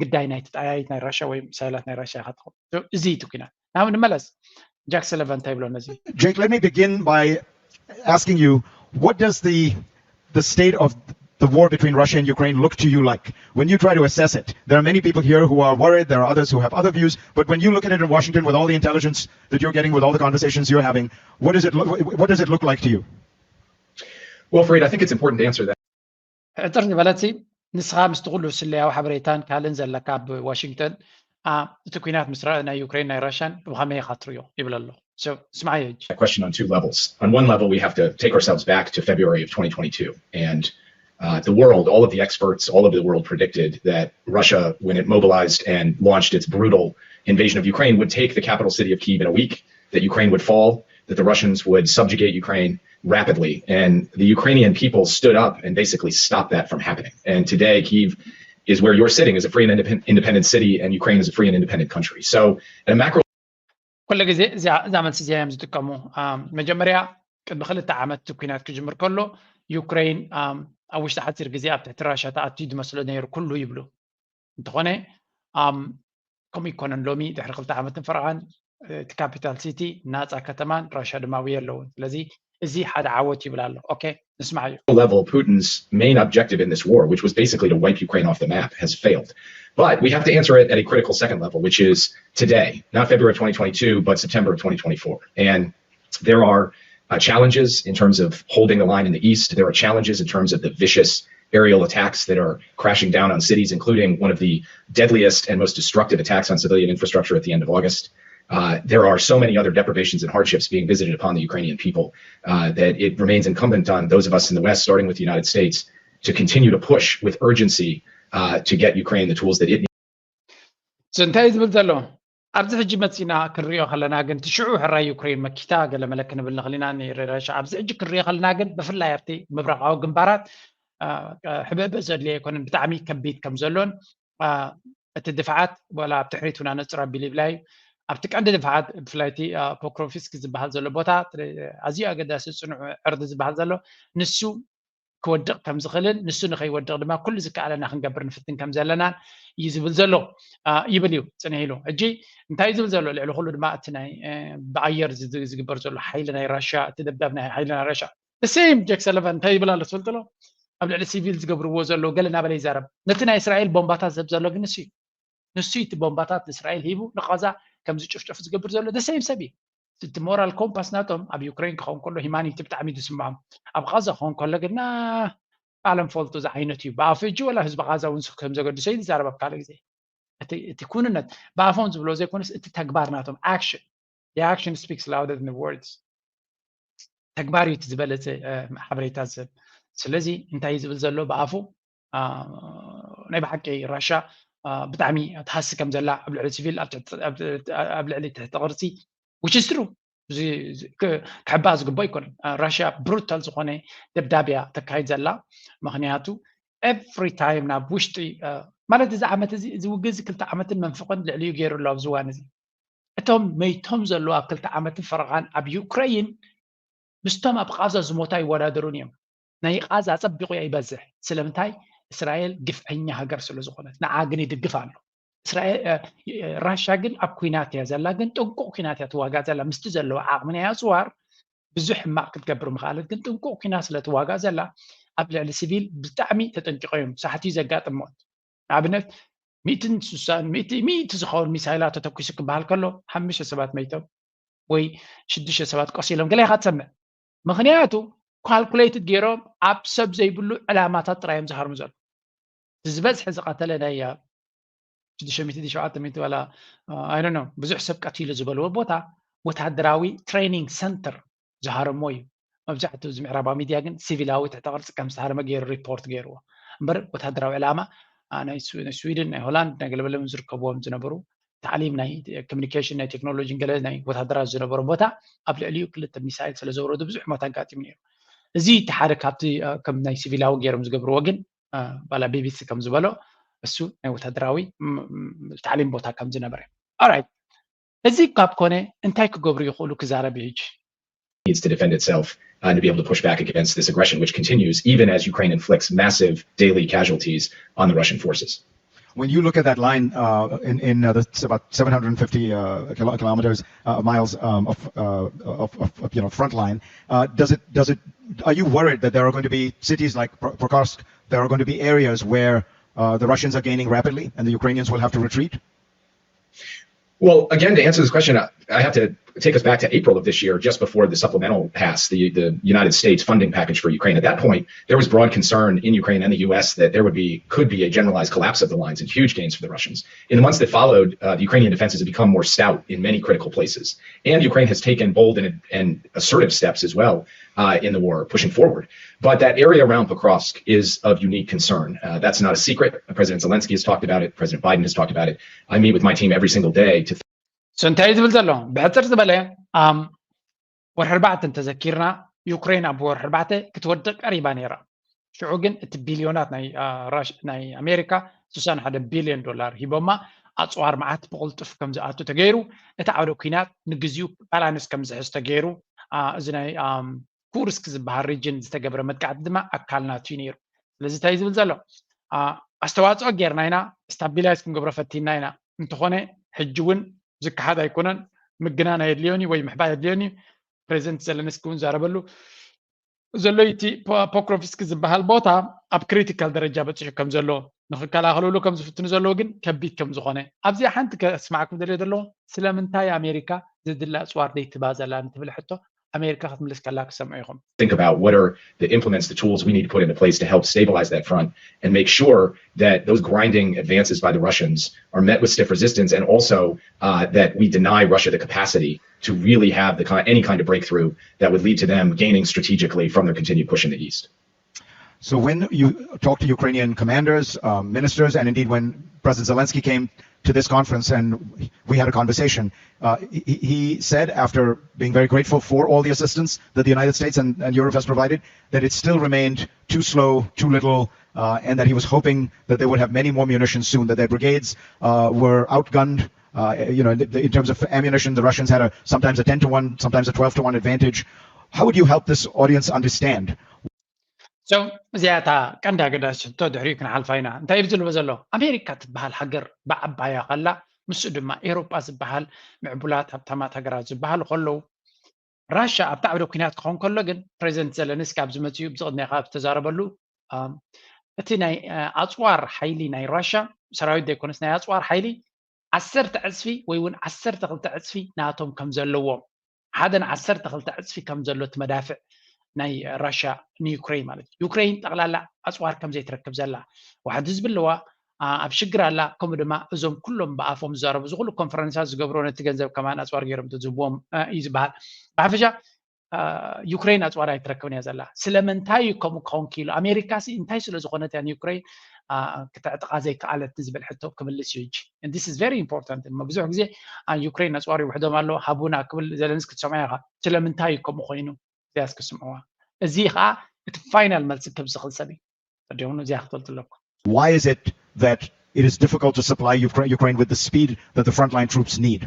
ግዳይ ናይ ተጣያይት ናይ ራሻ ወይ ሚሳይላት ናይ ራሻ ኢኻ ትኸውን። እዚ እዩ እቲ ኩናት። ናብ ንመለስ ጃክ ሰለቫን እንታይ ይብሎ ነዚ? Jake, let me begin by asking you, what does the the state of the war between Russia and Ukraine look to you like? When you try to assess it, there are many people here who are worried, there are others who have other views, but when you look at it in Washington with all the intelligence that you're getting, with all the conversations you're having, what does it look, what does it look like to you? Well, Fareed, I think it's important to answer that. ሕጥር ዝበለት ንስኻ ምስቲ ኩሉ ስለያዊ ሓበሬታን ካልእን ዘለካ ኣብ ዋሽንግተን እቲ ኩናት ምስ ናይ ዩክሬን ናይ ራሽያን ብኸመይ ኢኻ ትሪኦ ይብል ኣሎ። ስማዓዮ ሕጂ። That question on two levels. On one level, we have to take ourselves back to February of twenty twenty-two. And uh, the world, all of the experts, all over the world predicted that Russia, when it mobilized and launched its brutal invasion of Ukraine, would take the capital city of Kyiv in a week, that Ukraine would fall, that the Russians would subjugate Ukraine rapidly. And the Ukrainian people stood up and basically stopped that from happening. And today, Kyiv is where you're sitting as a free and independent, independent city, and Ukraine is a free and independent country. So, at a macro ኩሉ ግዜ እዛ እዛ መልሲ እዚኣ እዮም ዝጥቀሙ። ኣም፣ መጀመርያ ቅድሚ ክልተ ዓመት እቲ ኩናት ክጅምር ከሎ ዩክሬን ኣም፣ ኣብ ውሽጢ ሓፂር ግዜ ኣብ ትሕቲ ራሻ ተኣትዩ ዝመስሎ ነይሩ ኩሉ ይብሉ። እንተኾነ ኣም፣ ከምኡ ይኮነን። ሎሚ ድሕሪ ክልተ ዓመትን ፈረቓን እቲ ካፒታል ሲቲ ናፃ ከተማን ራሻ ድማ ኣብኡ የለውን። ስለዚ እዚ ሓደ ዓወት ይብል ኣሎ። ኦኬ፣ ንስማዓዮ። Level, Putin's main objective in this war, which was basically to wipe Ukraine off the map, has failed. But we have to answer it at a critical second level, which is today, not February twenty twenty-two, but September of twenty twenty-four. And there are uh, challenges in terms of holding the line in the East. There are challenges in terms of the vicious aerial attacks that are crashing down on cities, including one of the deadliest and most destructive attacks on civilian infrastructure at the end of August. Uh, there are so many other deprivations and hardships being visited upon the Ukrainian people uh, that it remains incumbent on those of us in the West, starting with the United States, to continue to push with urgency uh, to get Ukraine the tools that it needs. እንታይ እዩ ዝብል ዘሎ? ኣብዚ ሕጂ መፂና ክንሪኦ ከለና ግን እቲ ሽዑ ሕራይ ዩክሬን መኪታ ገለመለ ክንብል ንኽእል ኢና። ንረዳሻ ኣብዚ ሕጂ ክንሪኦ ከለና ግን ብፍላይ ኣብቲ ምብራቃዊ ግንባራት ሕብእብእ ዘድልዮ ኣይኮነን። ብጣዕሚ ከቢድ ከም ዘሎን እቲ ድፍዓት ዋላ ኣብ ትሕሪት ና ነፅር ኣቢሉ ይብላ እዩ። ኣብቲ ቀንዲ ድፍዓት ብፍላይ እቲ ፖክሮፊስክ ዝበሃል ዘሎ ቦታ ኣዝዩ ኣገዳሲ ፅኑዕ ዕርዲ ዝበሃል ዘሎ ንሱ ክወድቕ ከም ዝኽእልን ንሱ ንኸይወድቕ ድማ ኩሉ ዝከኣለና ክንገብር ንፍትን ከም ዘለናን እዩ ዝብል ዘሎ ይብል እዩ ፅንሕ ኢሉ። ሕጂ እንታይ እዩ ዝብል ዘሎ? ልዕሊ ኩሉ ድማ እቲ ናይ ብኣየር ዝግበር ዘሎ ሓይሊ ናይ ራሽያ፣ እቲ ደብዳብ ናይ ሓይሊ ናይ ራሽያ ሴም ጀክ ሰለቫን እንታይ ይብል ኣሎ ትፈልጥሎ? ኣብ ልዕሊ ሲቪል ዝገብርዎ ዘለዉ ገለ እናበለ ይዛረብ። ነቲ ናይ እስራኤል ቦምባታት ዘብ ዘሎ ግን ንሱ እዩ። ንሱ እቲ ቦምባታት ንእስራኤል ሂቡ ንቃዛ ከም ዝጭፍጨፉ ዝገብር ዘሎ ደሰይም ሰብ እዩ። እቲ ሞራል ኮምፓስ ናቶም ኣብ ዩክሬን ክኸውን ከሎ ሂማኒቲ ብጣዕሚ ዝስምዖም፣ ኣብ ቃዛ ክኸውን ከሎ ግና ዓለም ፈልጡ ዝዓይነቱ እዩ። ብኣፉ ሕጂ ወላ ህዝቢ ቃዛ እውን ከም ዘገድሶ እዩ ዝዛረብ ኣብ ካልእ ግዜ። እቲ ኩንነት ብኣፎም ዝብሎ ዘይኮነስ እቲ ተግባር ናቶም፣ action, the action speaks louder than the words። ተግባር እዩ እቲ ዝበለፀ ሓበሬታ ዝህብ። ስለዚ እንታይ እዩ ዝብል ዘሎ ብኣፉ? ናይ ብሓቂ ራሻ ብጣዕሚ ትሃሲ ከም ዘላ ኣብ ልዕሊ ሲቪል ኣብ ልዕሊ ትሕቲ ቅርፂ which is true ክሕባ ዝግቦ ኣይኮነን። ራሽያ ብሩታል ዝኾነ ደብዳብያ ተካይድ ዘላ። ምክንያቱ every time ናብ ውሽጢ ማለት እዚ ዓመት እዚ እዚ ውግእ እዚ ክልተ ዓመትን መንፍቕን ልዕሊኡ ገይሩ ኣሎ ኣብዚ እዋን እዚ። እቶም መይቶም ዘለዉ ኣብ ክልተ ዓመትን ፈረቓን ኣብ ዩክረይን ምስቶም ኣብ ቃዛ ዝሞቱ ኣይወዳደሩን እዮም። ናይ ቃዛ ኣጸቢቑ ይበዝሕ። ስለምንታይ? እስራኤል ግፍዐኛ ሃገር ስለ ዝኾነት ንዓ ግን ይድግፍ ኣሎ። እስራኤል ራሻ ግን ኣብ ኩናት እያ ዘላ፣ ግን ጥንቁቕ ኩናት እያ ትዋጋ ዘላ። ምስቲ ዘለዋ ዓቕሚ ናይ ኣጽዋር ብዙሕ ሕማቕ ክትገብር ምኽኣለት፣ ግን ጥንቁቕ ኩናት ስለ ትዋጋ ዘላ ኣብ ልዕሊ ሲቪል ብጣዕሚ ተጠንቂቖ እዮም ሳሕቲ ዘጋጥም ሞት። ንኣብነት ሚእትን ስሳን ሚእቲ ሚእቲ ዝኸውን ሚሳይላት ተተኩሱ ክበሃል ከሎ ሓሙሽተ ሰባት መይቶም ወይ ሽዱሽተ ሰባት ቆሲሎም ገለ ኢኻ ትሰምዕ። ምክንያቱ ካልኩሌትድ ገይሮም ኣብ ሰብ ዘይብሉ ዕላማታት ጥራይ እዮም ዝሃርሙ ዘለዉ። ዝበዝሐ ዝቐተለ ናይ ሽዱሽተ ሚእቲ ሸውዓተ ሚእቲ ዋላ ኣይ ዶንት ኖ ብዙሕ ሰብ ቀቲሉ ዝበልዎ ቦታ ወታደራዊ ትሬኒንግ ሰንተር ዝሃረሞ እዩ። መብዛሕትኡ እዚ ምዕራባዊ ሚድያ ግን ሲቪላዊ ትሕተ ቅርፂ ከም ዝተሃረመ ገይሩ ሪፖርት ገይርዎ እምበር ወታደራዊ ዕላማ ናይ ስዊድን ናይ ሆላንድ ናይ ገለበለም ዝርከብዎም ዝነበሩ ታዕሊም ናይ ኮሚኒኬሽን ናይ ቴክኖሎጂን ገለ ናይ ወታደራት ዝነበሮ ቦታ ኣብ ልዕሊኡ ክልተ ሚሳይል ስለ ዘውረዱ ብዙሕ ሞት ኣጋጢሙ ነይሩ። እዚ እቲ ሓደ ካብቲ ከም ናይ ሲቪላዊ ገይሮም ዝገብርዎ ግን ባላ ቢቢሲ ከም ዝበሎ እሱ ናይ ወታደራዊ ታዕሊም ቦታ ከም ዝነበረ። ኦራይት፣ እዚ ካብ ኮነ እንታይ ክገብሩ ይኽእሉ ክዛረብ እዩ ሕጂ። needs to defend itself and to be able to push back against this aggression, which continues even as Ukraine inflicts massive daily casualties on the Russian forces. When you look at that line uh, in, in uh, that's about seven hundred fifty uh, kilo- kilometers uh, miles um, of, uh, of, of, of you know front line, uh, does it does it are you worried that there are going to be cities like Pro- Prokharsk There are going to be areas where uh, the Russians are gaining rapidly and the Ukrainians will have to retreat? Well, again, to answer this question, I have to take us back to April of this year, just before the supplemental passed, the, the United States funding package for Ukraine. At that point, there was broad concern in Ukraine and the U S that there would be could be a generalized collapse of the lines and huge gains for the Russians. In the months that followed, uh, the Ukrainian defenses have become more stout in many critical places, and Ukraine has taken bold and, and assertive steps as well uh, in the war, pushing forward. But that area around Pokrovsk is of unique concern. Uh, that's not a secret. President Zelensky has talked about it. President Biden has talked about it. I meet with my team every single day to so እንታይ እዩ ዝብል ዘሎ? ብሕፅር ዝበለ ወርሒ ኣርባዕተ እንተዘኪርና፣ ዩክሬን ኣብ ወርሒ ኣርባዕተ ክትወድቕ ቀሪባ ነይራ። ሽዑ ግን እቲ ቢልዮናት ናይ ኣሜሪካ ስሳን ሓደ ቢልዮን ዶላር ሂቦማ፣ ኣፅዋር መዓት ብቕልጡፍ ከም ዝኣቱ ተገይሩ። እቲ ዓውደ ኩናት ንግዚኡ ባላንስ ከም ዝሕዝ ተገይሩ። እዚ ናይ ኩርስክ ዝበሃል ሪጅን ዝተገብረ መጥቃዕቲ ድማ ኣካል ናቱ እዩ ነይሩ። ስለዚ እንታይ ዝብል ዘሎ? ኣስተዋፅኦ ጌርና ኢና፣ ስታቢላይዝ ክንገብሮ ፈቲና ኢና። እንተኾነ ሕጂ እውን ዝከሓድ ኣይኮነን። ምግናን ኣየድልዮን እዩ ወይ ምሕባእ የድልዮን እዩ። ፕሬዚደንት ዘለንስኪ እውን ዛረበሉ ዘሎ እቲ ፖክሮቭስኪ ዝበሃል ቦታ ኣብ ክሪቲካል ደረጃ በፂሑ ከም ዘሎ፣ ንክከላኸልሉ ከም ዝፍትኑ ዘለዉ ግን ከቢድ ከም ዝኾነ፣ ኣብዚኣ ሓንቲ ከስማዕኩም ደልዮ ዘለኹ፣ ስለምንታይ ኣሜሪካ ዘድሊ ኣፅዋር ዘይትባ ዘላ ንትብል ሕቶ ኣሜሪካ ክትምልስ ከላ ክሰምዑ ኢኹም። Think about what are the implements, the tools we need to put into place to help stabilize that front and make sure that those grinding advances by the Russians are met with stiff resistance, and also uh, that we deny Russia the capacity to really have the kind, any kind of breakthrough that would lead to them gaining strategically from their continued push in the east. So when you talk to Ukrainian commanders, uh, ministers, and indeed when President Zelensky came to this conference and we had a conversation, uh, he, he said, after being very grateful for all the assistance that the United States and, and Europe has provided, that it still remained too slow, too little, uh, and that he was hoping that they would have many more munitions soon, that their brigades uh, were outgunned. Uh, you know, in, in terms of ammunition, the Russians had a sometimes a ten to one, sometimes a twelve to one advantage. How would you help this audience understand? So እዚኣ እታ ቀንዲ ኣገዳሲ ሕቶ፣ ድሕሪኡ ክንሓልፋ ኢና። እንታይ እዩ ዝብልዎ ዘሎ? ኣሜሪካ ትበሃል ሃገር ብዓባያ ከላ፣ ምስኡ ድማ ኤሮጳ ዝበሃል ምዕቡላት ሃብታማት ሃገራት ዝበሃሉ ከለዉ፣ ራሻ ኣብቲ ዓውደ ኩናት ክኸውን ከሎ ግን፣ ፕሬዚደንት ዘለንስኪ ኣብዚ መፅኡ ብዝቕድሚያ ካብ ዝተዛረበሉ፣ እቲ ናይ ኣፅዋር ሓይሊ ናይ ራሻ ሰራዊት ዘይኮነስ ናይ ኣፅዋር ሓይሊ ዓሰርተ ዕፅፊ ወይ እውን ዓሰርተ ክልተ ዕፅፊ ናቶም ከም ዘለዎም፣ ሓደ ን ዓሰርተ ክልተ ዕፅፊ ከም ዘሎ እቲ መዳፍዕ ናይ ራሻ ንዩክሬን ማለት እዩ። ዩክሬን ጠቕላላ ኣፅዋር ከም ዘይትረክብ ዘላ ዋሕዲ ዝብልዋ ኣብ ሽግር ኣላ። ከምኡ ድማ እዞም ኩሎም ብኣፎም ዝዛረቡ ዝኩሉ ኮንፈረንሳት ዝገብሮ ነቲ ገንዘብ ከማን ኣፅዋር ገይሮም ዝህብዎም እዩ ዝበሃል። ብሓፈሻ ዩክሬን ኣፅዋር ኣይትረክብን እያ ዘላ። ስለምንታይ እዩ ከምኡ ክኸውን ክኢሉ? ኣሜሪካ ሲ እንታይ ስለ ዝኾነት እያ ንዩክሬን ክተዕጥቓ ዘይከኣለት ንዝብል ሕቶ ክምልስ እዩ። ሕጂ this is very important። ብዙሕ ግዜ ዩክሬን ኣፅዋር ይውሕዶም ኣሎ ሃቡና ክብል ዘለንስኪ ትሰምዖ ኢኻ። ስለምንታይ እዩ ከምኡ ኮይኑ? እዚኣ እስኪ ስምዕዋ። እዚ ከዓ እቲ ፋይናል መልሲ ክህብ ዝኽእል ሰብ እዩ። ተዲሆኑ እዚኣ ክትፈልጡ ኣለኩም። Why is it that it is difficult to supply Ukraine, Ukraine with the speed that the frontline troops need?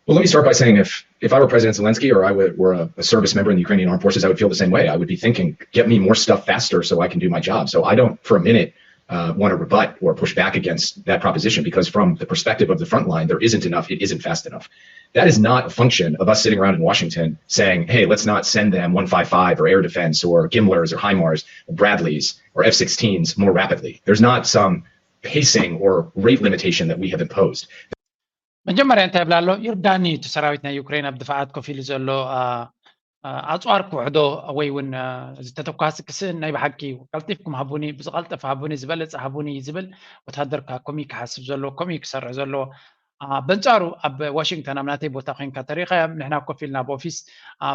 Well, let me start by saying if if I were President Zelensky or I were, were a, a service member in the Ukrainian armed forces, I would feel the same way. I would be thinking, get me more stuff faster so I can do my job. So I don't for a minute uh, want to rebut or push back against that proposition, because from the perspective of the front line, there isn't enough, it isn't fast enough. That is not a function of us sitting around in Washington saying, hey, let's not send them one five five or air defense or Gimlers or HIMARS or Bradleys or F sixteens more rapidly. There's not some pacing or rate limitation that we have imposed. መጀመርያ እንታይ ይብላ ኣሎ? ይርዳኒ፣ እቲ ሰራዊት ናይ ዩክሬን ኣብ ድፋዓት ኮፍ ኢሉ ዘሎ ኣፅዋር ክውሕዶ ወይ እውን ዝተተኳሲ ክስእን ናይ ብሓቂ እዩ። ቀልጢፍኩም ሃቡኒ፣ ብዝቐልጠፈ ሃቡኒ፣ ዝበለፀ ሃቡኒ ዝብል ወታደር ኮሚ ክሓስብ ዘለዎ፣ ኮሚ ክሰርሕ ዘለዎ። በንፃሩ ኣብ ዋሽንግተን ኣብ ናተይ ቦታ ኮይንካ ተሪኸዮም፣ ንሕና ኮፍ ኢልና ኣብ ኦፊስ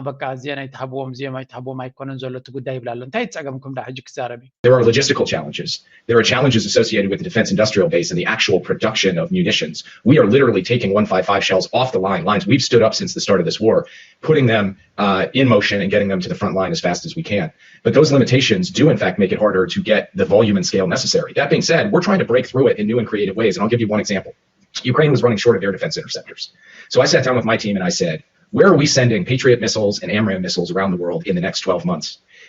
በቃ እዚኦም ኣይትሃብዎም፣ እዚኦም ኣይትሃብዎም ኣይኮነን ዘሎ እቲ ጉዳይ ይብላ ኣሎ። እንታይ ጸገምኩም ዳ ሕጂ ክዛረብ እዩ? There are logistical challenges. There are challenges associated with the defense industrial base and the actual production of munitions. We are literally taking one five five shells off the line, lines we've stood up since the start of this war, putting them uh, in motion and getting them to the front line as fast as we can. But those limitations do, in fact, make it harder to get the volume and scale necessary. That being said, we're trying to break through it in new and creative ways. And I'll give you one example. Ukraine was running short of air defense interceptors. So I sat down with my team and I said, where are we sending Patriot missiles and AMRAAM missiles around the world in the next twelve months?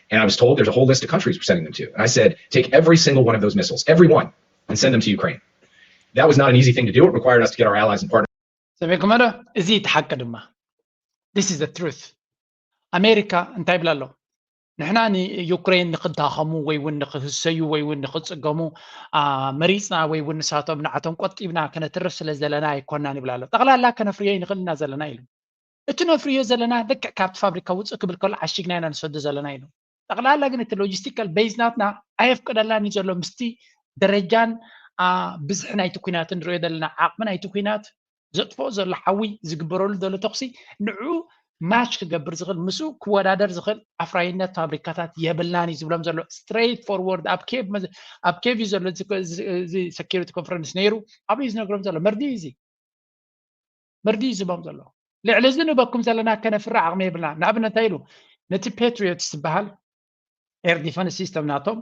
And I was told there's a whole list of countries we're sending them to. And I said, take every single one of those missiles, every one, and send them to Ukraine. That was not an easy thing to do. It required us to get our allies and partners. ሰሚዕኩም ዶ? እዚ እቲ ሓቂ ድማ። This is the truth. ኣሜሪካ እንታይ ይብላ ኣሎ? ንሕና ንዩክሬን ንክዳኸሙ ወይ እውን ንክህሰዩ ወይ እውን ንክፅገሙ መሪፅና ወይ እውን ንሳቶም ንዓቶም ቆጢብና ከነትርፍ ስለ ዘለና ኣይኮናን ይብላ ኣሎ። ጠቕላላ ከነፍርዮ ይንኽእል ኢና ዘለና ኢሉ። እቲ ነፍርዮ ዘለና ልክዕ ካብቲ ፋብሪካ ውፅእ ክብል ከሎ ዓሽግና ኢና ንሰዶ ዘለና ኢሉ። ጠቕላላ ግን እቲ ሎጂስቲካል ቤዝ ናትና ኣየፍቅደላን እዩ ዘሎ ምስቲ ደረጃን ብዝሒ ናይቲ ኩናት ንሪኦ ዘለና ዓቕሚ ናይቲ ኩናት ዘጥፍኦ ዘሎ ሓዊ ዝግበረሉ ዘሎ ተኽሲ ንዑ ማች ክገብር ዝኽእል ምስኡ ክወዳደር ዝኽእል ኣፍራይነት ፋብሪካታት የብልናን እዩ ዝብሎም ዘሎ። ስትሬት ፎርወርድ ኣብ ኬቭ እዩ ዘሎ። እዚ ሰኪሪቲ ኮንፈረንስ ነይሩ ኣብኡ እዩ ዝነግሮም ዘሎ። መርዲ እዩ እዚ መርዲ እዩ ዝቦም ዘሎ። ልዕሊ እዚ ንበኩም ዘለና ከነፍሪ ዓቕሚ የብልና። ንኣብነት እንታይ ኢሉ ነቲ ፔትሪዮት ዝበሃል ኤር ዲፈንስ ሲስተም ናቶም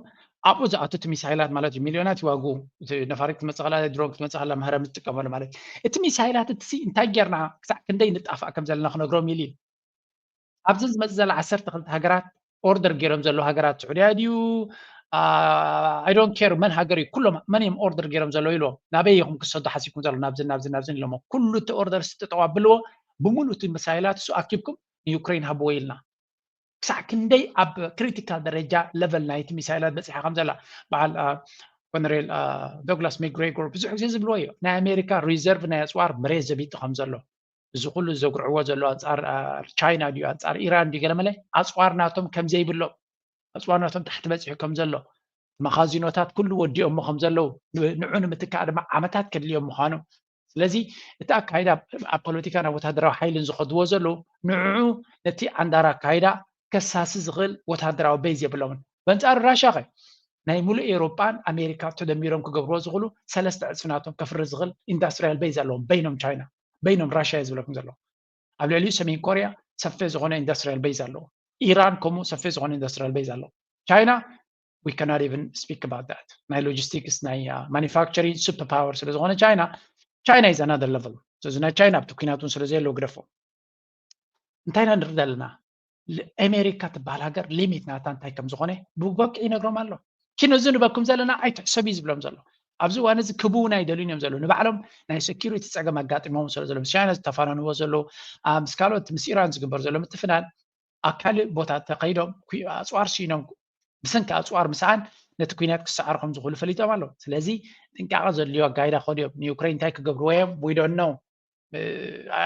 ኣብኡ ዝኣቱ እቲ ሚሳይላት ማለት እዩ ሚልዮናት ይዋጉ። ነፋሪት ክትመፅእ ከላ ድሮን ክትመፅእ ከላ መህረም ዝጥቀመሉ ማለት እቲ ሚሳይላት እቲ እንታይ ጌርና ክሳዕ ክንደይ ንጣፋእ ከም ዘለና ክነግሮም ኢሉ እዩ። ኣብዘን ዝመፅእ ዘላ ዓሰርተ ክልተ ሃገራት ኦርደር ገይሮም ዘለዉ ሃገራት ስዑድያ ድዩ I don't care መን ሃገር እዩ ኩሎም መን እዮም ኦርደር ገይሮም ዘለዉ ኢልዎም ናበይ ኢኹም ክሰዱ ሓሲብኩም ዘለዉ ናብዝን ናብዝን ናብዝን ኢሎሞ ኩሉ እቲ ኦርደር ስትጠው ኣብልዎ ብምሉእ እቲ ሚሳይላት እሱ ኣኪብኩም ንዩክሬን ሃብዎ ኢልና ክሳዕ ክንደይ ኣብ ክሪቲካል ደረጃ ለቨል ናይቲ ሚሳይላት በፂሓ ከም ዘላ በዓል ኮነሬል ዶግላስ ሚግሬጎር ብዙሕ ግዜ ዝብልዎ እዩ ናይ ኣሜሪካ ሪዘርቭ ናይ ኣፅዋር መሬት ዘቢጡ ከም ዘሎ እዚ ኩሉ ዘጉርዕዎ ዘሎ ኣንፃር ቻይና ድዩ ኣንፃር ኢራን ድዩ ገለመለ ኣፅዋር ናቶም ከምዘይብሎም ኣፅዋር ናቶም ታሕቲ በፂሑ ከም ዘሎ መኻዚኖታት ኩሉ ወዲኦሞ ከም ዘለዉ ንዑ ንምትካእ ድማ ዓመታት ከድልዮም ምዃኑ ስለዚ እቲ ኣካይዳ ኣብ ፖለቲካን ኣብ ወታደራዊ ሓይልን ዝኸድዎ ዘለዉ ንዑ ነቲ ዓንዳር ኣካይዳ ከሳሲ ዝኽእል ወታደራዊ ቤዝ የብሎምን በንፃሩ ራሻ ኸ ናይ ሙሉእ ኤውሮጳን ኣሜሪካ ተደሚሮም ክገብርዎ ዝኽእሉ ሰለስተ ዕፅፊ ናቶም ከፍሪ ዝኽእል ኢንዳስትሪያል ቤዝ ኣለዎም በይኖም ቻይና በይኖም ራሽያ እዩ ዝብለኩም ዘለዉ ኣብ ልዕሊኡ ሰሜን ኮርያ ሰፊሕ ዝኾነ ኢንዳስትሪያል ቤዝ ኣለዎ ኢራን ከምኡ ሰፊሕ ዝኾነ ኢንዳስትሪያል ቤዝ ኣለዎ ቻይና we cannot even speak about that ናይ ሎጂስቲክስ ናይ ማኒፋክቸሪንግ ሱፐር ፓወር ስለ ዝኾነ ቻይና ቻይና is another level ስለዚ ናይ ቻይና ኣብቲ ኩናት እውን ስለ ዘየለው ግደፎ እንታይ ኢና ንርኢ ዘለና ኣሜሪካ ትበሃል ሃገር ሊሚት ናታ እንታይ ከም ዝኾነ ብበቂ ይነግሮም ኣሎ ኪኖ እዚ ንበኩም ዘለና ኣይትሕሰብ እዩ ዝብሎም ዘሎ ኣብዚ እዋን እዚ ክብውን ኣይደልዩን እዮም ዘለዉ ንባዕሎም ናይ ሴኪሪቲ ፀገም ኣጋጢሞም ስለ ዘሎ ምስ ቻይና ዝተፋነንዎ ዘለዉ ምስ ካልኦት ምስ ኢራን ዝግበር ዘሎ ምትፍናን ኣብ ካልእ ቦታ ተኸይዶም ኣፅዋር ሲኖም ብሰንኪ ኣፅዋር ምስኣን ነቲ ኩናት ክሰዓሩ ከም ዝኽእሉ ፈሊጦም ኣለዉ ስለዚ ጥንቃቐ ዘድልዮ ኣጋይዳ ከድዮም ንዩክሬን እንታይ ክገብርዎ እዮም we don't know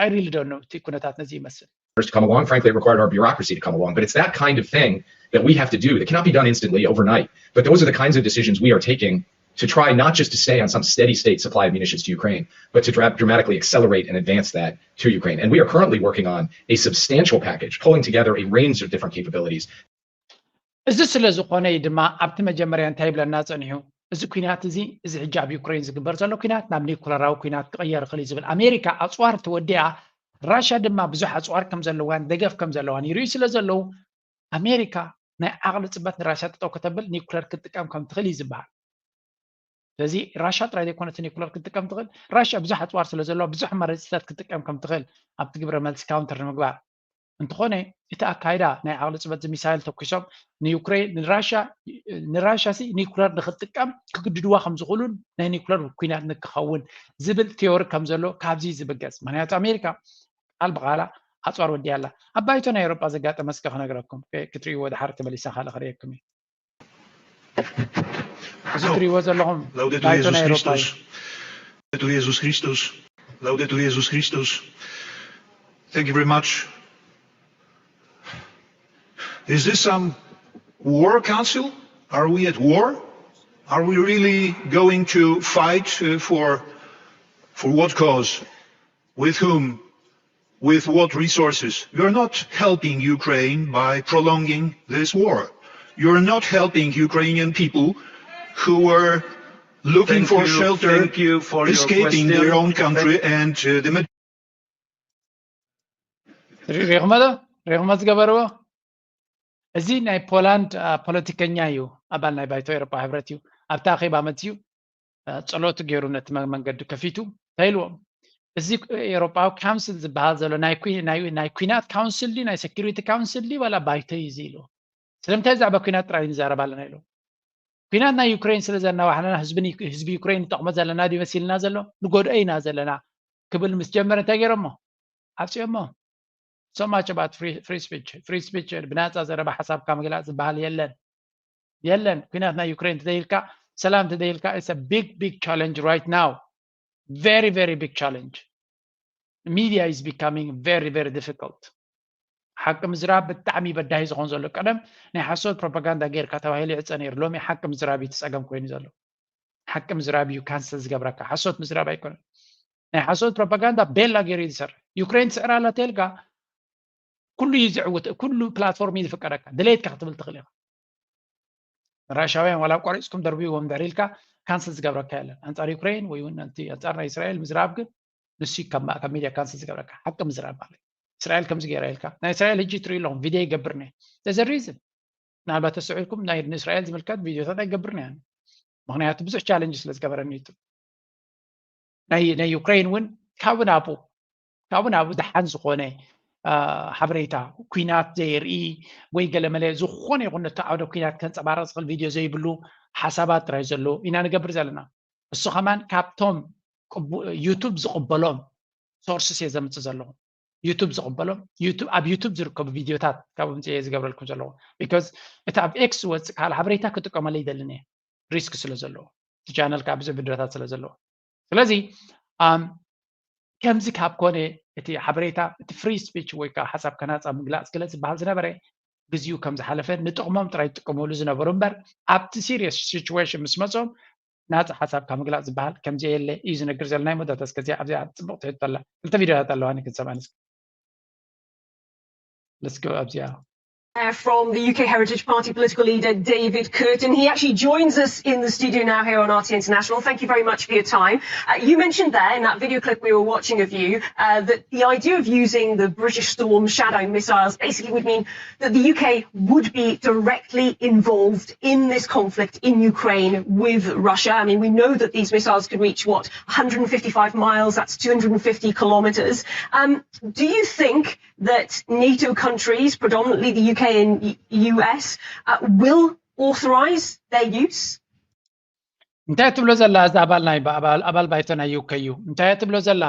I really don't know እቲ ኩነታት ነዚ ይመስል to come along. Frankly, it required our bureaucracy to come along. But it's that kind of thing that we have to do that cannot be done instantly overnight. But those are the kinds of decisions we are taking to try not just to stay on some steady state supply of munitions to Ukraine, but to dra- dramatically accelerate and advance that to Ukraine. And we are currently working on a substantial package, pulling together a range of different capabilities. እዚ ስለ ዝኾነ እዩ ድማ ኣብቲ መጀመርያ እንታይ ይብለና ጸኒሑ እዚ ኩናት እዚ እዚ ሕጂ ኣብ ዩክሬን ዝግበር ዘሎ ኩናት ናብ ኒኩለራዊ ኩናት ክቕየር ይኽእል እዩ ዝብል ኣሜሪካ ኣፅዋር ተወዲኣ ራሽያ ድማ ብዙሕ ኣፅዋር ከም ዘለዋን ደገፍ ከም ዘለዋን ይርእዩ ስለ ዘለዉ ኣሜሪካ ናይ ዓቕሊ ፅበት ንራሽያ ጠጠው ከተብል ኒኩለር ክትጥቀም ከም ትኽእል እዩ ዝበሃል ስለዚ ራሽያ ጥራይ ዘይኮነት ኒኩለር ክትጥቀም ትኽእል ራሽያ ብዙሕ ኣፅዋር ስለ ዘለዋ ብዙሕ ኣማራፂታት ክትጥቀም ከም ትኽእል ኣብቲ ግብረ መልሲ ካውንተር ንምግባር እንተኾነ እቲ ኣካይዳ ናይ ዓቕሊ ፅበት ሚሳይል ተኩሶም ንዩክሬን ንራሽያ ንራሽያ ሲ ኒኩለር ንክትጥቀም ክግድድዋ ከም ዝኽእሉን ናይ ኒኩለር ኩናት ንክኸውን ዝብል ቴዎሪ ከም ዘሎ ካብዚ ዝብገፅ ምክንያቱ ኣሜሪካ ቃል ብቃላ ኣፅዋር ወዲያ ኣላ ኣብ ባይቶ ናይ ኤውሮጳ ዘጋጠመ እስከ ክነግረኩም ክትርእይዎ ድሓር ተመሊሳ ካልእ ክርእየኩም እዩ እዚ ትርእይዎ ዘለኹም ባይቶ ናይ ኤውሮጳ እዩ Laudetur Jesus Christus. Laudetur Jesus Christus. Thank you very much. Is this some war council? Are we at war? Are we really going to fight uh, for for what cause? With whom? With what resources? You're not helping Ukraine by prolonging this war. You're not helping Ukrainian people who were looking for shelter, escaping their own country and uh, the ሪኹመ ዶ ሪኹመ ዝገበርዎ እዚ ናይ ፖላንድ ፖለቲከኛ እዩ ኣባል ናይ ባይቶ ኤሮጳ ሕብረት እዩ ኣብታ ኣኼባ መፅዩ ጸሎት ገይሩ ነቲ መንገዲ ከፊቱ እንታይ ኢልዎም እዚ ኤሮጳዊ ካውንስል ዝበሃል ዘሎ ናይ ኩናት ካውንስል ድዩ ናይ ሴኪሪቲ ካውንስል ድዩ ዋላ ባይቶ እዩ እዚ ኢልዎ ስለምንታይ ዛዕባ ኩናት ጥራይ ንዛረብ ኣለና ኢልዎም ኩናት ናይ ዩክሬን ስለ ዘናዋሕለና ህዝቢ ዩክሬን ንጠቕሞ ዘለና ድዩ መሲልና ዘሎ ንጎድኦ ኢና ዘለና ክብል ምስ ጀመረ እንታይ ገይሮሞ ዓፅዮሞ so much about free, free speech. Free speech ብናፃ ዘረባ ሓሳብካ ምግላፅ ዝበሃል የለን። የለን። ኩናት ናይ ዩክሬን ተደይልካ፣ ሰላም ተደይልካ, it's a big, big challenge right now. Very, very big challenge. Media is becoming very, very difficult. ሓቂ ምዝራብ ብጣዕሚ በዳሂ ዝኾን ዘሎ። ቀደም ናይ ሓሶት ፕሮፓጋንዳ ጌርካ ተባሂሉ ይዕፀ ነይሩ። ሎሚ ሓቂ ምዝራብ እዩ እቲ ፀገም ኮይኑ ዘሎ። ሓቂ ምዝራብ እዩ ካንሰል ዝገብረካ፣ ሓሶት ምዝራብ ኣይኮነን። ናይ ሓሶት ፕሮፓጋንዳ ቤላ ገይሩ እዩ ዝሰርሕ። ዩክሬን ትስዕር ኣላ ተልካ ኩሉ እዩ ዝዕውት፣ ኩሉ ፕላትፎርም እዩ ዝፍቀደካ። ድሌትካ ክትብል ትኽእል ኢኻ። ራሻውያን ዋላ ቆሪፅኩም ደርብይዎም ድሕሪ ኢልካ ካንስል ዝገብረካ የለን። ኣንፃር ዩክሬን ወይ እውን ኣንቲ ኣንፃር ናይ እስራኤል ምዝራብ ግን ንሱ እዩ ካብ ማእከል ሚድያ ካንስል ዝገብረካ። ሓቂ ምዝራብ ማለት እስራኤል ከምዚ ገይራ ኢልካ ናይ እስራኤል ሕጂ ትርኢ ኣለኹም ቪድዮ ይገብር ነ ዘዘ ሪዝን ምናልባት ተስዕልኩም ናይ ንእስራኤል ዝምልከት ቪድዮታት ኣይገብርን እያ። ምክንያቱ ብዙሕ ቻለንጅ ስለ ዝገበረኒ እዩ። ናይ ናይ ዩክሬን እውን ካብኡ ናብኡ ካብኡ ናብኡ ደሓን ዝኾነ ሓበሬታ ኩናት ዘየርኢ ወይ ገለመለ ዝኾነ ይኹን ነቲ ዓውደ ኩናት ከንፀባረቕ ዝኽእል ቪድዮ ዘይብሉ ሓሳባት ጥራይ ዘሎ ኢና ንገብር ዘለና። እሱ ከማን ካብቶም ዩቱብ ዝቕበሎም ሶርስስ እየ ዘምፅእ ዘለኹ። ዩቱብ ዝቕበሎም ኣብ ዩቱብ ዝርከቡ ቪድዮታት ካብኡ ምፅእ እየ ዝገብረልኩም ዘለኹ። ቢካዝ እቲ ኣብ ኤክስ ዝወፅእ ካል ሓበሬታ ክጥቀመሉ ይደልን እየ፣ ሪስክ ስለ ዘለዎ እቲ ቻነል ካብ ብዙሕ ቪድዮታት ስለ ዘለዎ። ስለዚ ከምዚ ካብ ኮነ እቲ ሓበሬታ እቲ ፍሪ ስፒች ወይ ከዓ ሓሳብ ከናፃ ምግላፅ ክለ ዝበሃል ዝነበረ ግዜኡ ከም ዝሓለፈ ንጥቕሞም ጥራይ ዝጥቀመሉ ዝነበሩ እምበር ኣብቲ ሲሪየስ ሲቹዌሽን ምስ መፅኦም ናፃ ሓሳብካ ምግላፅ ዝበሃል ከምዚ የለ እዩ ዝነግር ዘለና። ናይ መወዳእታ እስከዚኣ ኣብዚኣ ፅብቕቲ ሕቶ ኣላ። ክልተ ቪድዮታት ኣለዋኒ ክንሰምዐን እስኪ። Let's go ኣብዚኣ። Uh, from the U K Heritage Party political leader David Curtin. He actually joins us in the studio now here on R T International. Thank you very much for your time. Uh, you mentioned there in that video clip we were watching of you uh, that the idea of using the British Storm Shadow missiles basically would mean that the U K would be directly involved in this conflict in Ukraine with Russia. I mean, we know that these missiles can reach, what, one hundred fifty-five miles, that's two hundred fifty kilometers. Um, do you think that NATO countries, predominantly the U K and U S, uh, will authorize their use? እንታይ ትብሎ ዘላ? እዚ ኣባል ናይ ኣባል ባይቶ ናይ ዩከ እዩ። እንታይ ትብሎ ዘላ?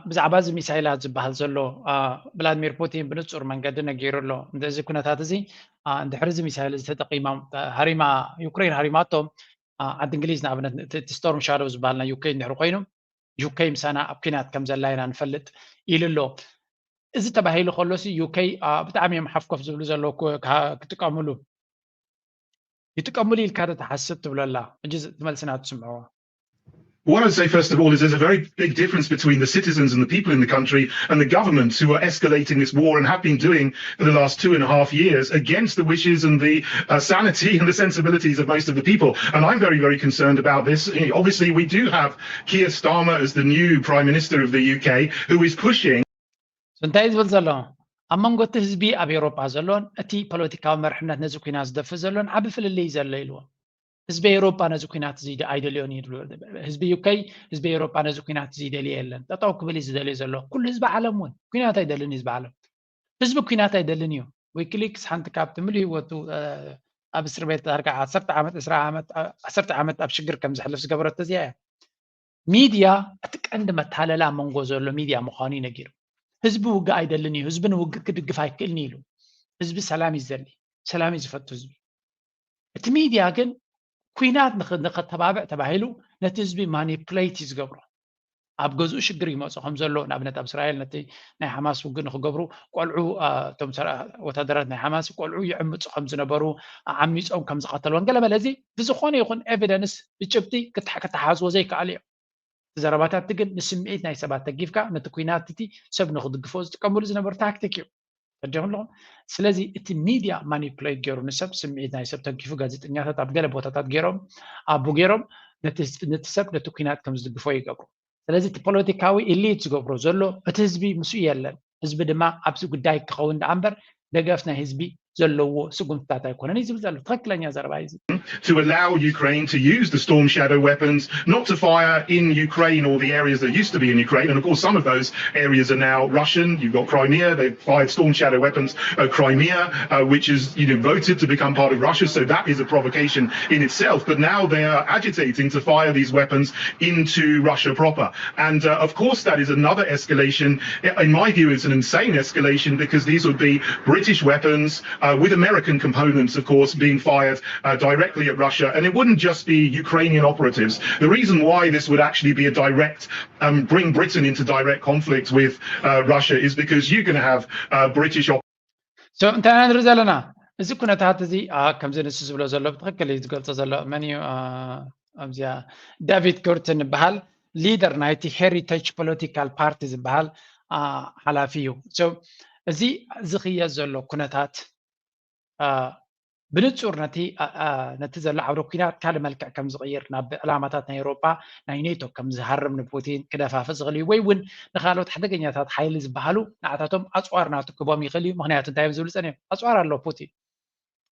ብዛዕባ እዚ ሚሳይላት ዝበሃል ዘሎ ቭላድሚር ፑቲን ብንፁር መንገዲ ነጊሩ ኣሎ። እዚ ኩነታት እዚ እንድሕር እዚ ሚሳይል እዚ ተጠቂሞም ሃሪማ ዩክሬን ሃሪማቶም ዓዲ እንግሊዝ ንኣብነት እቲ ስቶርም ሻዶው ዝበሃል ናይ ዩክሬን እንድሕር ኮይኑ ዩከይ ምሳና ኣብ ኩናት ከም ዘላ ኢና ንፈልጥ ኢሉ ኣሎ። እዚ ተባሂሉ ከሎሲ ዩከይ ብጣዕሚ እዮም ሓፍኮፍ ዝብሉ ዘለዉ ክጥቀምሉ ይጥቀምሉ ኢልካ ዶ ትሓስብ ትብለላ። ሕጂ ትመልስና ትስምዕዎ። What I'd say first of all is there's a very big difference between the citizens and the people in the country and the governments who are escalating this war and have been doing for the last two and a half years against the wishes and the uh, sanity and the sensibilities of most of the people. And I'm very, very concerned about this. Obviously, we do have Keir Starmer as the new Prime Minister of the U K, who is pushing. እንታይ ዝብል ዘሎ ኣብ መንጎ እቲ ህዝቢ ኣብ ኤውሮጳ ዘሎን እቲ ፖለቲካዊ መርሕነት ነዚ ኩናት ዝደፍእ ዘሎን ዓቢ ፍልልይ ዘሎ ኢልዎ። ህዝቢ ኤውሮጳ ነዚ ኩናት እዚ ኣይደልዮን እዩ ዝብሉ። ህዝቢ ዩከይ፣ ህዝቢ ኤውሮጳ ነዚ ኩናት እዚ ይደልዮ የለን። ጠጠው ክብል እዩ ዝደልዮ ዘሎ። ኩሉ ህዝቢ ዓለም እውን ኩናት ኣይደልን እዩ ህዝቢ ዓለም። ህዝቢ ኩናት ኣይደልን እዩ። ዊኪሊክስ ሓንቲ ካብቲ ምሉእ ህይወቱ ኣብ እስር ቤት ዳርጋ ዓሰርተ ዓመት፣ ዕስራ ዓመት፣ ዓሰርተ ዓመት ኣብ ሽግር ከም ዘሕልፍ ዝገበረቶ እዚኣ እያ። ሚድያ እቲ ቀንዲ መታለላ መንጎ ዘሎ ሚድያ ምዃኑ እዩ ነጊሩ። ህዝቢ ውግእ ኣይደልን እዩ፣ ህዝቢ ንውግእ ክድግፍ ኣይክእልን እዩ ኢሉ። ህዝቢ ሰላም እዩ ዝደሊ፣ ሰላም እዩ ዝፈቱ ህዝቢ። እቲ ሚድያ ግን ኩናት ንኸተባብዕ ተባሂሉ ነቲ ህዝቢ ማኒፕሌት እዩ ዝገብሮ። ኣብ ገዝኡ ሽግር ይመፅእ ከም ዘሎ ንኣብነት ኣብ እስራኤል ነቲ ናይ ሓማስ ውግእ ንክገብሩ ቆልዑ እቶም ወታደራት ናይ ሓማስ ቆልዑ ይዕምፁ ከም ዝነበሩ ዓሚፆም ከም ዝቐተልዎን ገለ መለ እዚ ብዝኾነ ይኹን ኤቪደንስ ብጭብጢ ክተሓዝዎ ዘይከኣሉ እዮም። እቲ ዘረባታት ግን ንስምዒት ናይ ሰባት ተጊፍካ ነቲ ኩናት እቲ ሰብ ንክድግፎ ዝጥቀምሉ ዝነበሩ ታክቲክ እዩ። ተዲኹም ኣለኹም። ስለዚ እቲ ሚድያ ማኒፕሌት ገይሩ ንሰብ ስምዒት ናይ ሰብ ተንኪፉ ጋዜጠኛታት ኣብ ገለ ቦታታት ገይሮም ኣቡ ገይሮም ነቲ ሰብ ነቲ ኩናት ከም ዝድግፎ ይገብሩ። ስለዚ እቲ ፖለቲካዊ ኢሊት ዝገብሮ ዘሎ እቲ ህዝቢ ምስኡ የለን። ህዝቢ ድማ ኣብዚ ጉዳይ ክኸውን ደኣ እምበር ደገፍ ናይ ህዝቢ ዘለዎ ስጉምትታት ኣይኮነን እዩ ዝብል ዘሎ። ትኽክለኛ ዘረባ እዩ። To allow Ukraine to use the Storm Shadow weapons, not to fire in Ukraine or the areas that used to be in Ukraine. And of course, some of those areas are now Russian. You've got Crimea. They've fired Storm Shadow weapons at Crimea, uh, which is, you know, voted to become part of Russia. So that is a provocation in itself. But now they are agitating to fire these weapons into Russia proper. And uh, of course, that is another escalation. In my view, it's an insane escalation because these would be British weapons uh, with American components, of course, being fired uh, directly at Russia. And it wouldn't just be Ukrainian operatives. The reason why this would actually be a direct, um, bring Britain into direct conflict with uh, Russia is because you're going to have uh, British so እንታይ ኢና ንርኢ ዘለና? እዚ ኩነታት እዚ ከምዚ ንሱ ዝብሎ ዘሎ ብትኽክል እዩ ዝገልጾ ዘሎ። መን እዩ ኣብዚኣ? ዳቪድ ጉርትን ዝበሃል ሊደር ናይቲ ሄሪቴጅ ፖለቲካል ፓርቲ ዝበሃል ሓላፊ እዩ። እዚ ዝኽየድ ዘሎ ኩነታት ብንጹር ነቲ ነቲ ዘሎ ዓውደ ኲናት ካልእ መልክዕ ከም ዝቕይር፣ ናብ ዕላማታት ናይ ኤውሮጳ፣ ናይ ኔቶ ከም ዝሃርም፣ ንፑቲን ክደፋፍእ ዝኽእል እዩ፣ ወይ እውን ንኻልኦት ሓደገኛታት ሓይሊ ዝበሃሉ ንዓታቶም ኣጽዋር ናቱ ክቦም ይኽእል እዩ። ምኽንያቱ እንታይ እዮም ዝብሉ ጸኒሖም? ኣጽዋር ኣሎ ፑቲን፣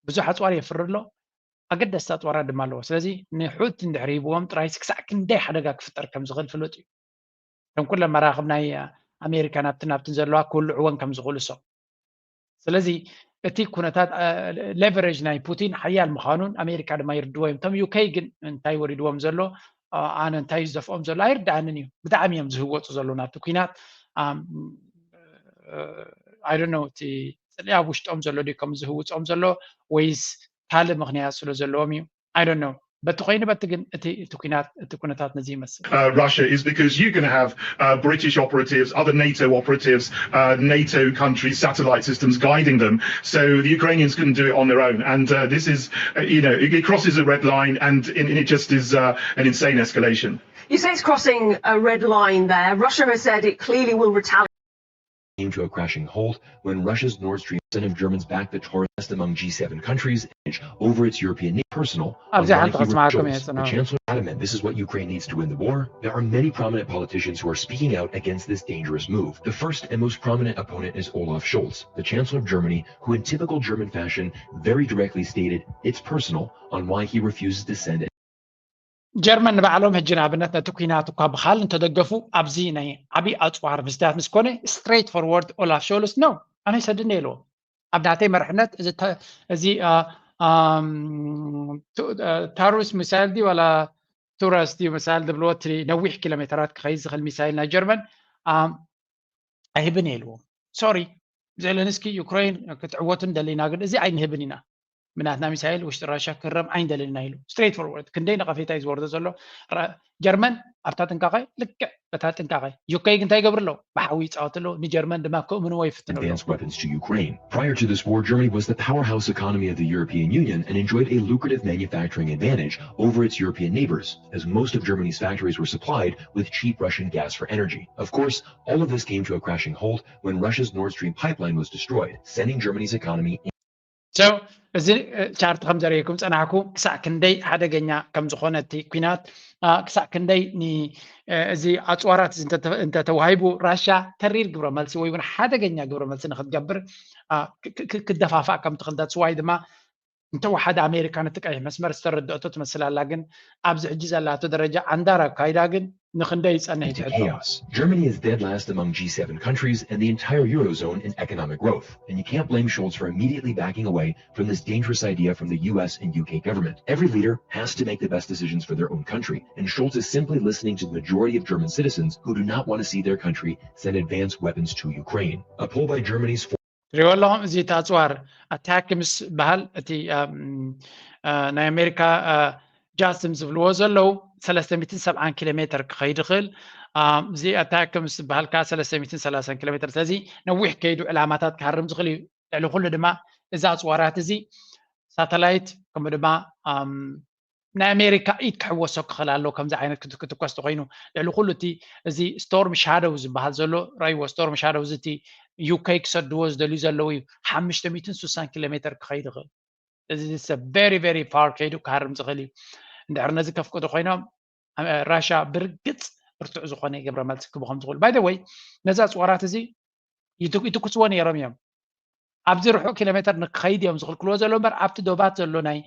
ብዙሕ ኣጽዋር የፍሪ ኣሎ፣ ኣገደስቲ ኣጽዋራት ድማ ኣለዎ። ስለዚ ንሑቲ እንድሕር ሂብዎም ጥራይ ክሳዕ ክንደይ ሓደጋ ክፍጠር ከም ዝኽእል ፍሉጥ እዩ። ከም ኩለን መራኽብ ናይ ኣሜሪካ ናብቲ ናብትን ዘለዋ ክውልዕወን ከም ዝኽእሉ ሶ ስለዚ እቲ ኩነታት ሌቨሬጅ ናይ ፑቲን ሓያል ምዃኑን ኣሜሪካ ድማ ይርድዎ እዮም። እቶም ዩኬ ግን እንታይ ወሪድዎም ዘሎ ኣነ እንታይ ዝደፍኦም ዘሎ ኣይርድኣንን እዩ። ብጣዕሚ እዮም ዝህወፁ ዘለዉ ናብቲ ኩናት። ኣይ ዶንት ኖው እቲ ፅልኢ ኣብ ውሽጦም ዘሎ ድዩ ከም ዝህውፆም ዘሎ ወይስ ካልእ ምኽንያት ስለ ዘለዎም እዩ። ኣይ ዶንት ኖው በቲ ኮይኑ በቲ ግን እቲ እቲ ኩናት እቲ ኩነታት ነዚ ይመስል። Uh, Russia is because you're going to have uh, British operatives, other NATO operatives, uh, NATO countries, satellite systems guiding them. So the Ukrainians couldn't do it on their own. And uh, this is, uh, you know, it, it crosses a red line and, and it just is uh, an insane escalation. You say it's crossing a red line there. Russia has said it clearly will retaliate. Came to a crashing halt when Russia's Nord Stream sent of Germans back the Taurus nest among G seven countries over its European neighbor personal. ኣብዚ ሓንቲ ክስማዓኩም እየ ጽንሑ። The chancellor adamant this is what Ukraine needs to win the war. There are many prominent politicians who are speaking out against this dangerous move. The first and most prominent opponent is Olaf Scholz, the chancellor of Germany, who in typical German fashion very directly stated it's personal on why he refuses to send ጀርመን ንባዕሎም ሕጂ ንኣብነት ነቲ ኩናት እኳ ብኻል እንተደገፉ ኣብዚ ናይ ዓብዪ ኣፅዋር ምስታት ምስ ኮነ ስትሬት ፎርወርድ ኦላፍ ሾልስ ነው ኣነ ሰድነ ኢልዎ ኣብ ናተይ መርሕነት እዚ እዚ ታሩስ ሚሳይል ዲ ዋላ ቱረስ ዲ ሚሳይል ዝብልዎ እቲ ነዊሕ ኪሎ ሜትራት ክኸይድ ዝኽእል ሚሳይል ናይ ጀርመን ኣይህብን ኢልዎም። ሶሪ ዜለንስኪ ዩክሬን ክትዕወቱ እንደሊና ግን እዚ ኣይንህብን ኢና ምናትና ሚሳይል ውሽጢ ራሻ ክረም ኣይንደልን ኢና ኢሉ ስትሬት ፎርወርድ ክንደይ ነቐፌታ እዩ ዝወርዶ ዘሎ ጀርመን ኣብታ ጥንቃቐ ልክዕ በታ ጥንቃቐ ዩኬ ግን እንታይ ይገብሩ ኣለዉ ብሓዊ ይፃወት ኣለዉ ንጀርመን ድማ ክእምንዎ ይፍትኑ ኣለዉ advanced weapons to Ukraine. Prior to this war, Germany was the powerhouse economy of the European Union and enjoyed a lucrative manufacturing advantage over its European neighbors, as most of Germany's factories were supplied with cheap Russian gas for energy. Of course, all of this came to a crashing halt when Russia's Nord Stream pipeline was destroyed, sending Germany's economy So እዚ ቻርት ከም ዘርእየኩም ፀናሕኩ ክሳዕ ክንደይ ሓደገኛ ከም ዝኾነ እቲ ኩናት ክሳዕ ክንደይ እዚ ኣፅዋራት እንተተዋሂቡ ራሻ ተሪር ግብረ መልሲ ወይ እውን ሓደገኛ ግብረ መልሲ ንክትገብር ክደፋፋእ ከም ትኽእል that's why ድማ እንተወሓደ ኣሜሪካ ነቲ ቀይሕ መስመር ዝተረደእቶ ትመስል ኣላ ግን ኣብዚ ሕጂ ዘላቶ ደረጃ ኣንዳር ኣካይዳ ግን ንክንደይ ይጸንሕ እዩ ትሕቶ chaos. Germany is dead last among G seven countries and the entire Eurozone in economic growth. And you can't blame Scholz for immediately backing away from this dangerous idea from the U S and U K government. Every leader has to make the best decisions for their own country, and Scholz is simply listening to the majority of German citizens who do not want to see their country send advanced weapons to Ukraine. A poll by Germany's ትሪእዎ ኣለኹም እዚ እቲ ኣፅዋር ኣታክምስ በሃል እቲ ናይ ኣሜሪካ ጃስም ዝብልዎ ዘለዉ ሰለስተ ሚእትን ሰብዓን ኪሎ ሜትር ክኸይድ ይኽእል እዚ ኣታክምስ ዝበሃል ከዓ ሰለስተ ሚእትን ሰላሳን ኪሎ ሜትር ስለዚ ነዊሕ ከይዱ ዕላማታት ክሃርም ዝኽእል እዩ ልዕሊ ኩሉ ድማ እዚ ኣፅዋራት እዚ ሳተላይት ከምኡ ድማ ናይ ኣሜሪካ ኢድ ክሕወሶ ክኽእል ኣሎ ከምዚ ዓይነት ክትኮስ ተኮይኑ ልዕሊ ኩሉ እቲ እዚ ስቶርም ሻዶው ዝበሃል ዘሎ ራይዎ ስቶርም ሻዶው እዚ እቲ ዩኬ ክሰድዎ ዝደልዩ ዘለዉ እዩ ሓሙሽተ ሚእትን ስሳን ኪሎ ሜትር ክኸይድ ይኽእል እዚ very very far ከይዱ ክሃርም ዝኽእል እዩ እንድሕር ነዚ ከፍቅዱ ኮይኖም ራሻ ብርግፅ ብርቱዕ ዝኾነ ግብረ መልሲ ክቡ ከም ዝኽእሉ ባይ ወይ ነዚ ኣፅዋራት እዚ ይትኩስዎ ነይሮም እዮም ኣብዚ ርሑቕ ኪሎ ሜተር ንክኸይድ እዮም ዝኽልክልዎ ዘሎ እምበር ኣብቲ ዶባት ዘሎ ናይ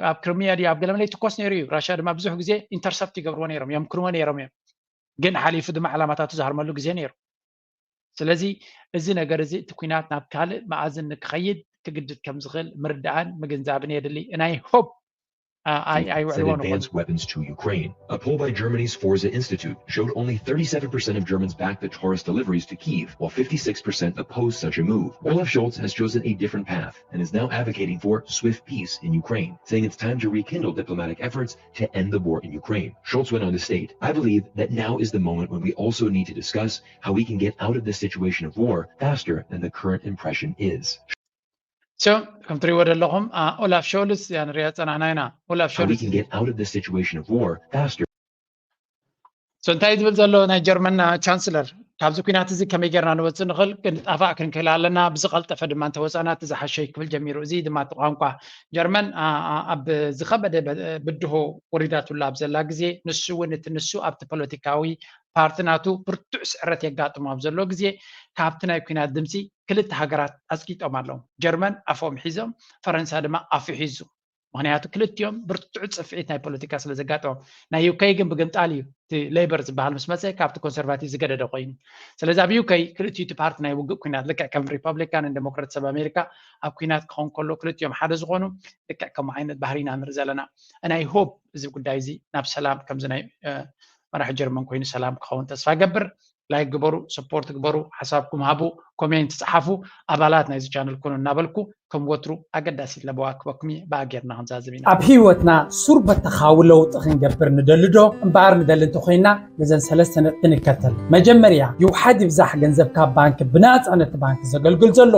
ኣብ ክርሚያ ድዩ ኣብ ገለመለ ይትኮስ ነይሩ እዩ። ራሽያ ድማ ብዙሕ ግዜ ኢንተርሰፕት ይገብርዎ ነይሮም፣ የምክንዎ ነይሮም እዮም። ግን ሓሊፉ ድማ ዕላማታቱ ዝሃርመሉ ግዜ ነይሩ። ስለዚ እዚ ነገር እዚ እቲ ኩናት ናብ ካልእ መኣዝን ንክኸይድ ክግድድ ከም ዝኽእል ምርዳእን ምግንዛብን የድሊ። ናይ ሆፕ ኣይውዕልዎ ንኾኑ። Weapons to Ukraine. A poll by Germany's Forza Institute showed only thirty-seven percent of Germans backed the Taurus deliveries to Kyiv, while fifty-six percent opposed such a move. Olaf Scholz has chosen a different path and is now advocating for swift peace in Ukraine, saying it's time to rekindle diplomatic efforts to end the war in Ukraine. Scholz went on to state, I believe that now is the moment when we also need to discuss how we can get out of this situation of war faster than the current impression is. So ከም ትሪእዎ ዘለኹም ኦላፍ ሾልስ እያ ንሪኣ ፀናሕና ኢና። ኦላፍ How we ሾልስ can get out of this situation of war faster. So እንታይ ዝብል ዘሎ ናይ ጀርመን ቻንስለር፣ ካብዚ ኩናት እዚ ከመይ ጌርና ንወፅእ ንኽእል ክንጣፋእ ክንክእል ኣለና፣ ብዝቐልጠፈ ድማ እንተወፃና እቲ ዝሓሸ ክብል ጀሚሩ። እዚ ድማ እቲ ቋንቋ ጀርመን ኣብ ዝኸበደ ብድሆ ወሪዳትሉ ኣብ ዘላ ግዜ ንሱ እውን እቲ ንሱ ኣብቲ ፖለቲካዊ ፓርቲ ናቱ ብርቱዕ ስዕረት የጋጥሞ ኣብ ዘሎ ግዜ ካብቲ ናይ ኩናት ድምፂ ክልተ ሃገራት ኣፅቂጦም ኣለዉ። ጀርመን ኣፎም ሒዞም፣ ፈረንሳ ድማ ኣፉ ሒዙ። ምክንያቱ ክልቲኦም ብርቱዕ ፅፍዒት ናይ ፖለቲካ ስለ ዘጋጠሞም። ናይ ዩኬ ግን ብግምጣል እዩ እቲ ሌበር ዝበሃል ምስ መፀ ካብቲ ኮንሰርቫቲቭ ዝገደደ ኮይኑ። ስለዚ ኣብ ዩኬ ክልቲኡ እቲ ፓርቲ ናይ ውግእ ኩናት ልክዕ ከም ሪፐብሊካን ዴሞክራት ሰብ ኣሜሪካ ኣብ ኩናት ክኸውን ከሎ ክልቲኦም ሓደ ዝኾኑ ልክዕ ከምኡ ዓይነት ባህሪ ኢና ንርኢ ዘለና። ናይ ሆፕ እዚ ጉዳይ እዚ ናብ ሰላም ከምዚ ናይ መራሒ ጀርመን ኮይኑ ሰላም ክኸውን ተስፋ ገብር። ላይክ ግበሩ፣ ሰፖርት ግበሩ፣ ሓሳብኩም ሃቡ፣ ኮሜንት ጸሓፉ፣ ኣባላት ናይዚ ቻነል ኩኑ እናበልኩ ከም ወትሩ ኣገዳሲት ለበዋ ክበኩም እየ። ብኣ ጌርና ክንዛዝም ኢና። ኣብ ህይወትና ሱር በተኻዊ ለውጢ ክንገብር ንደሊ ዶ? እምበኣር ንደሊ እንተኾይንና ነዘን ሰለስተ ነጥቢ ንከተል። መጀመርያ ይውሓድ ይብዛሕ ገንዘብካ ኣብ ባንክ ብናጻ ነቲ ባንክ ዘገልግል ዘሎ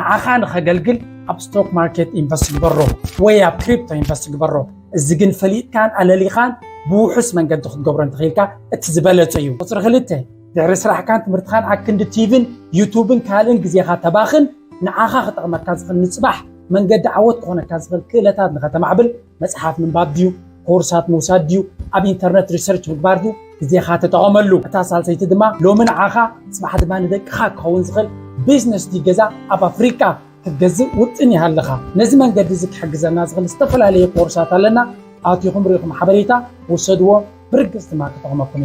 ንዓኻ ንኸገልግል ኣብ ስቶክ ማርኬት ኢንቨስት ግበሮ ወይ ኣብ ክሪፕቶ ኢንቨስት ግበሮ። እዚ ግን ፈሊጥካን ኣለሊኻን ብውሑስ መንገዲ ክትገብሮ እንተኽኢልካ እቲ ዝበለጸ እዩ። ቁፅሪ ክልተ፣ ድሕሪ ስራሕካን ትምህርትኻን ኣክንዲ ቲቪን ዩቱብን ካልእን ግዜኻ ተባኽን ንዓኻ ክጠቕመካ ዝኽእል ንፅባሕ መንገዲ ዓወት ክኾነካ ዝኽእል ክእለታት ንኸተማዕብል መፅሓፍ ምንባብ ድዩ፣ ኮርሳት ምውሳድ ድዩ፣ ኣብ ኢንተርነት ሪሰርች ምግባር ድዩ ግዜኻ ተጠቐመሉ። እታ ሳልሰይቲ ድማ ሎሚ ንዓኻ ፅባሕ ድማ ንደቅኻ ክኸውን ዝኽእል ቢዝነስ ድዩ ገዛ ኣብ ኣፍሪቃ ክትገዝእ ውጥን ይሃለኻ። ነዚ መንገዲ እዚ ክሕግዘና ዝኽእል ዝተፈላለየ ኮርሳት ኣለና። ኣቲኹም ርኢኹም ሓበሬታ ውሰድዎ፣ ብርግጽ ድማ ክጠቕመኩም እዩ።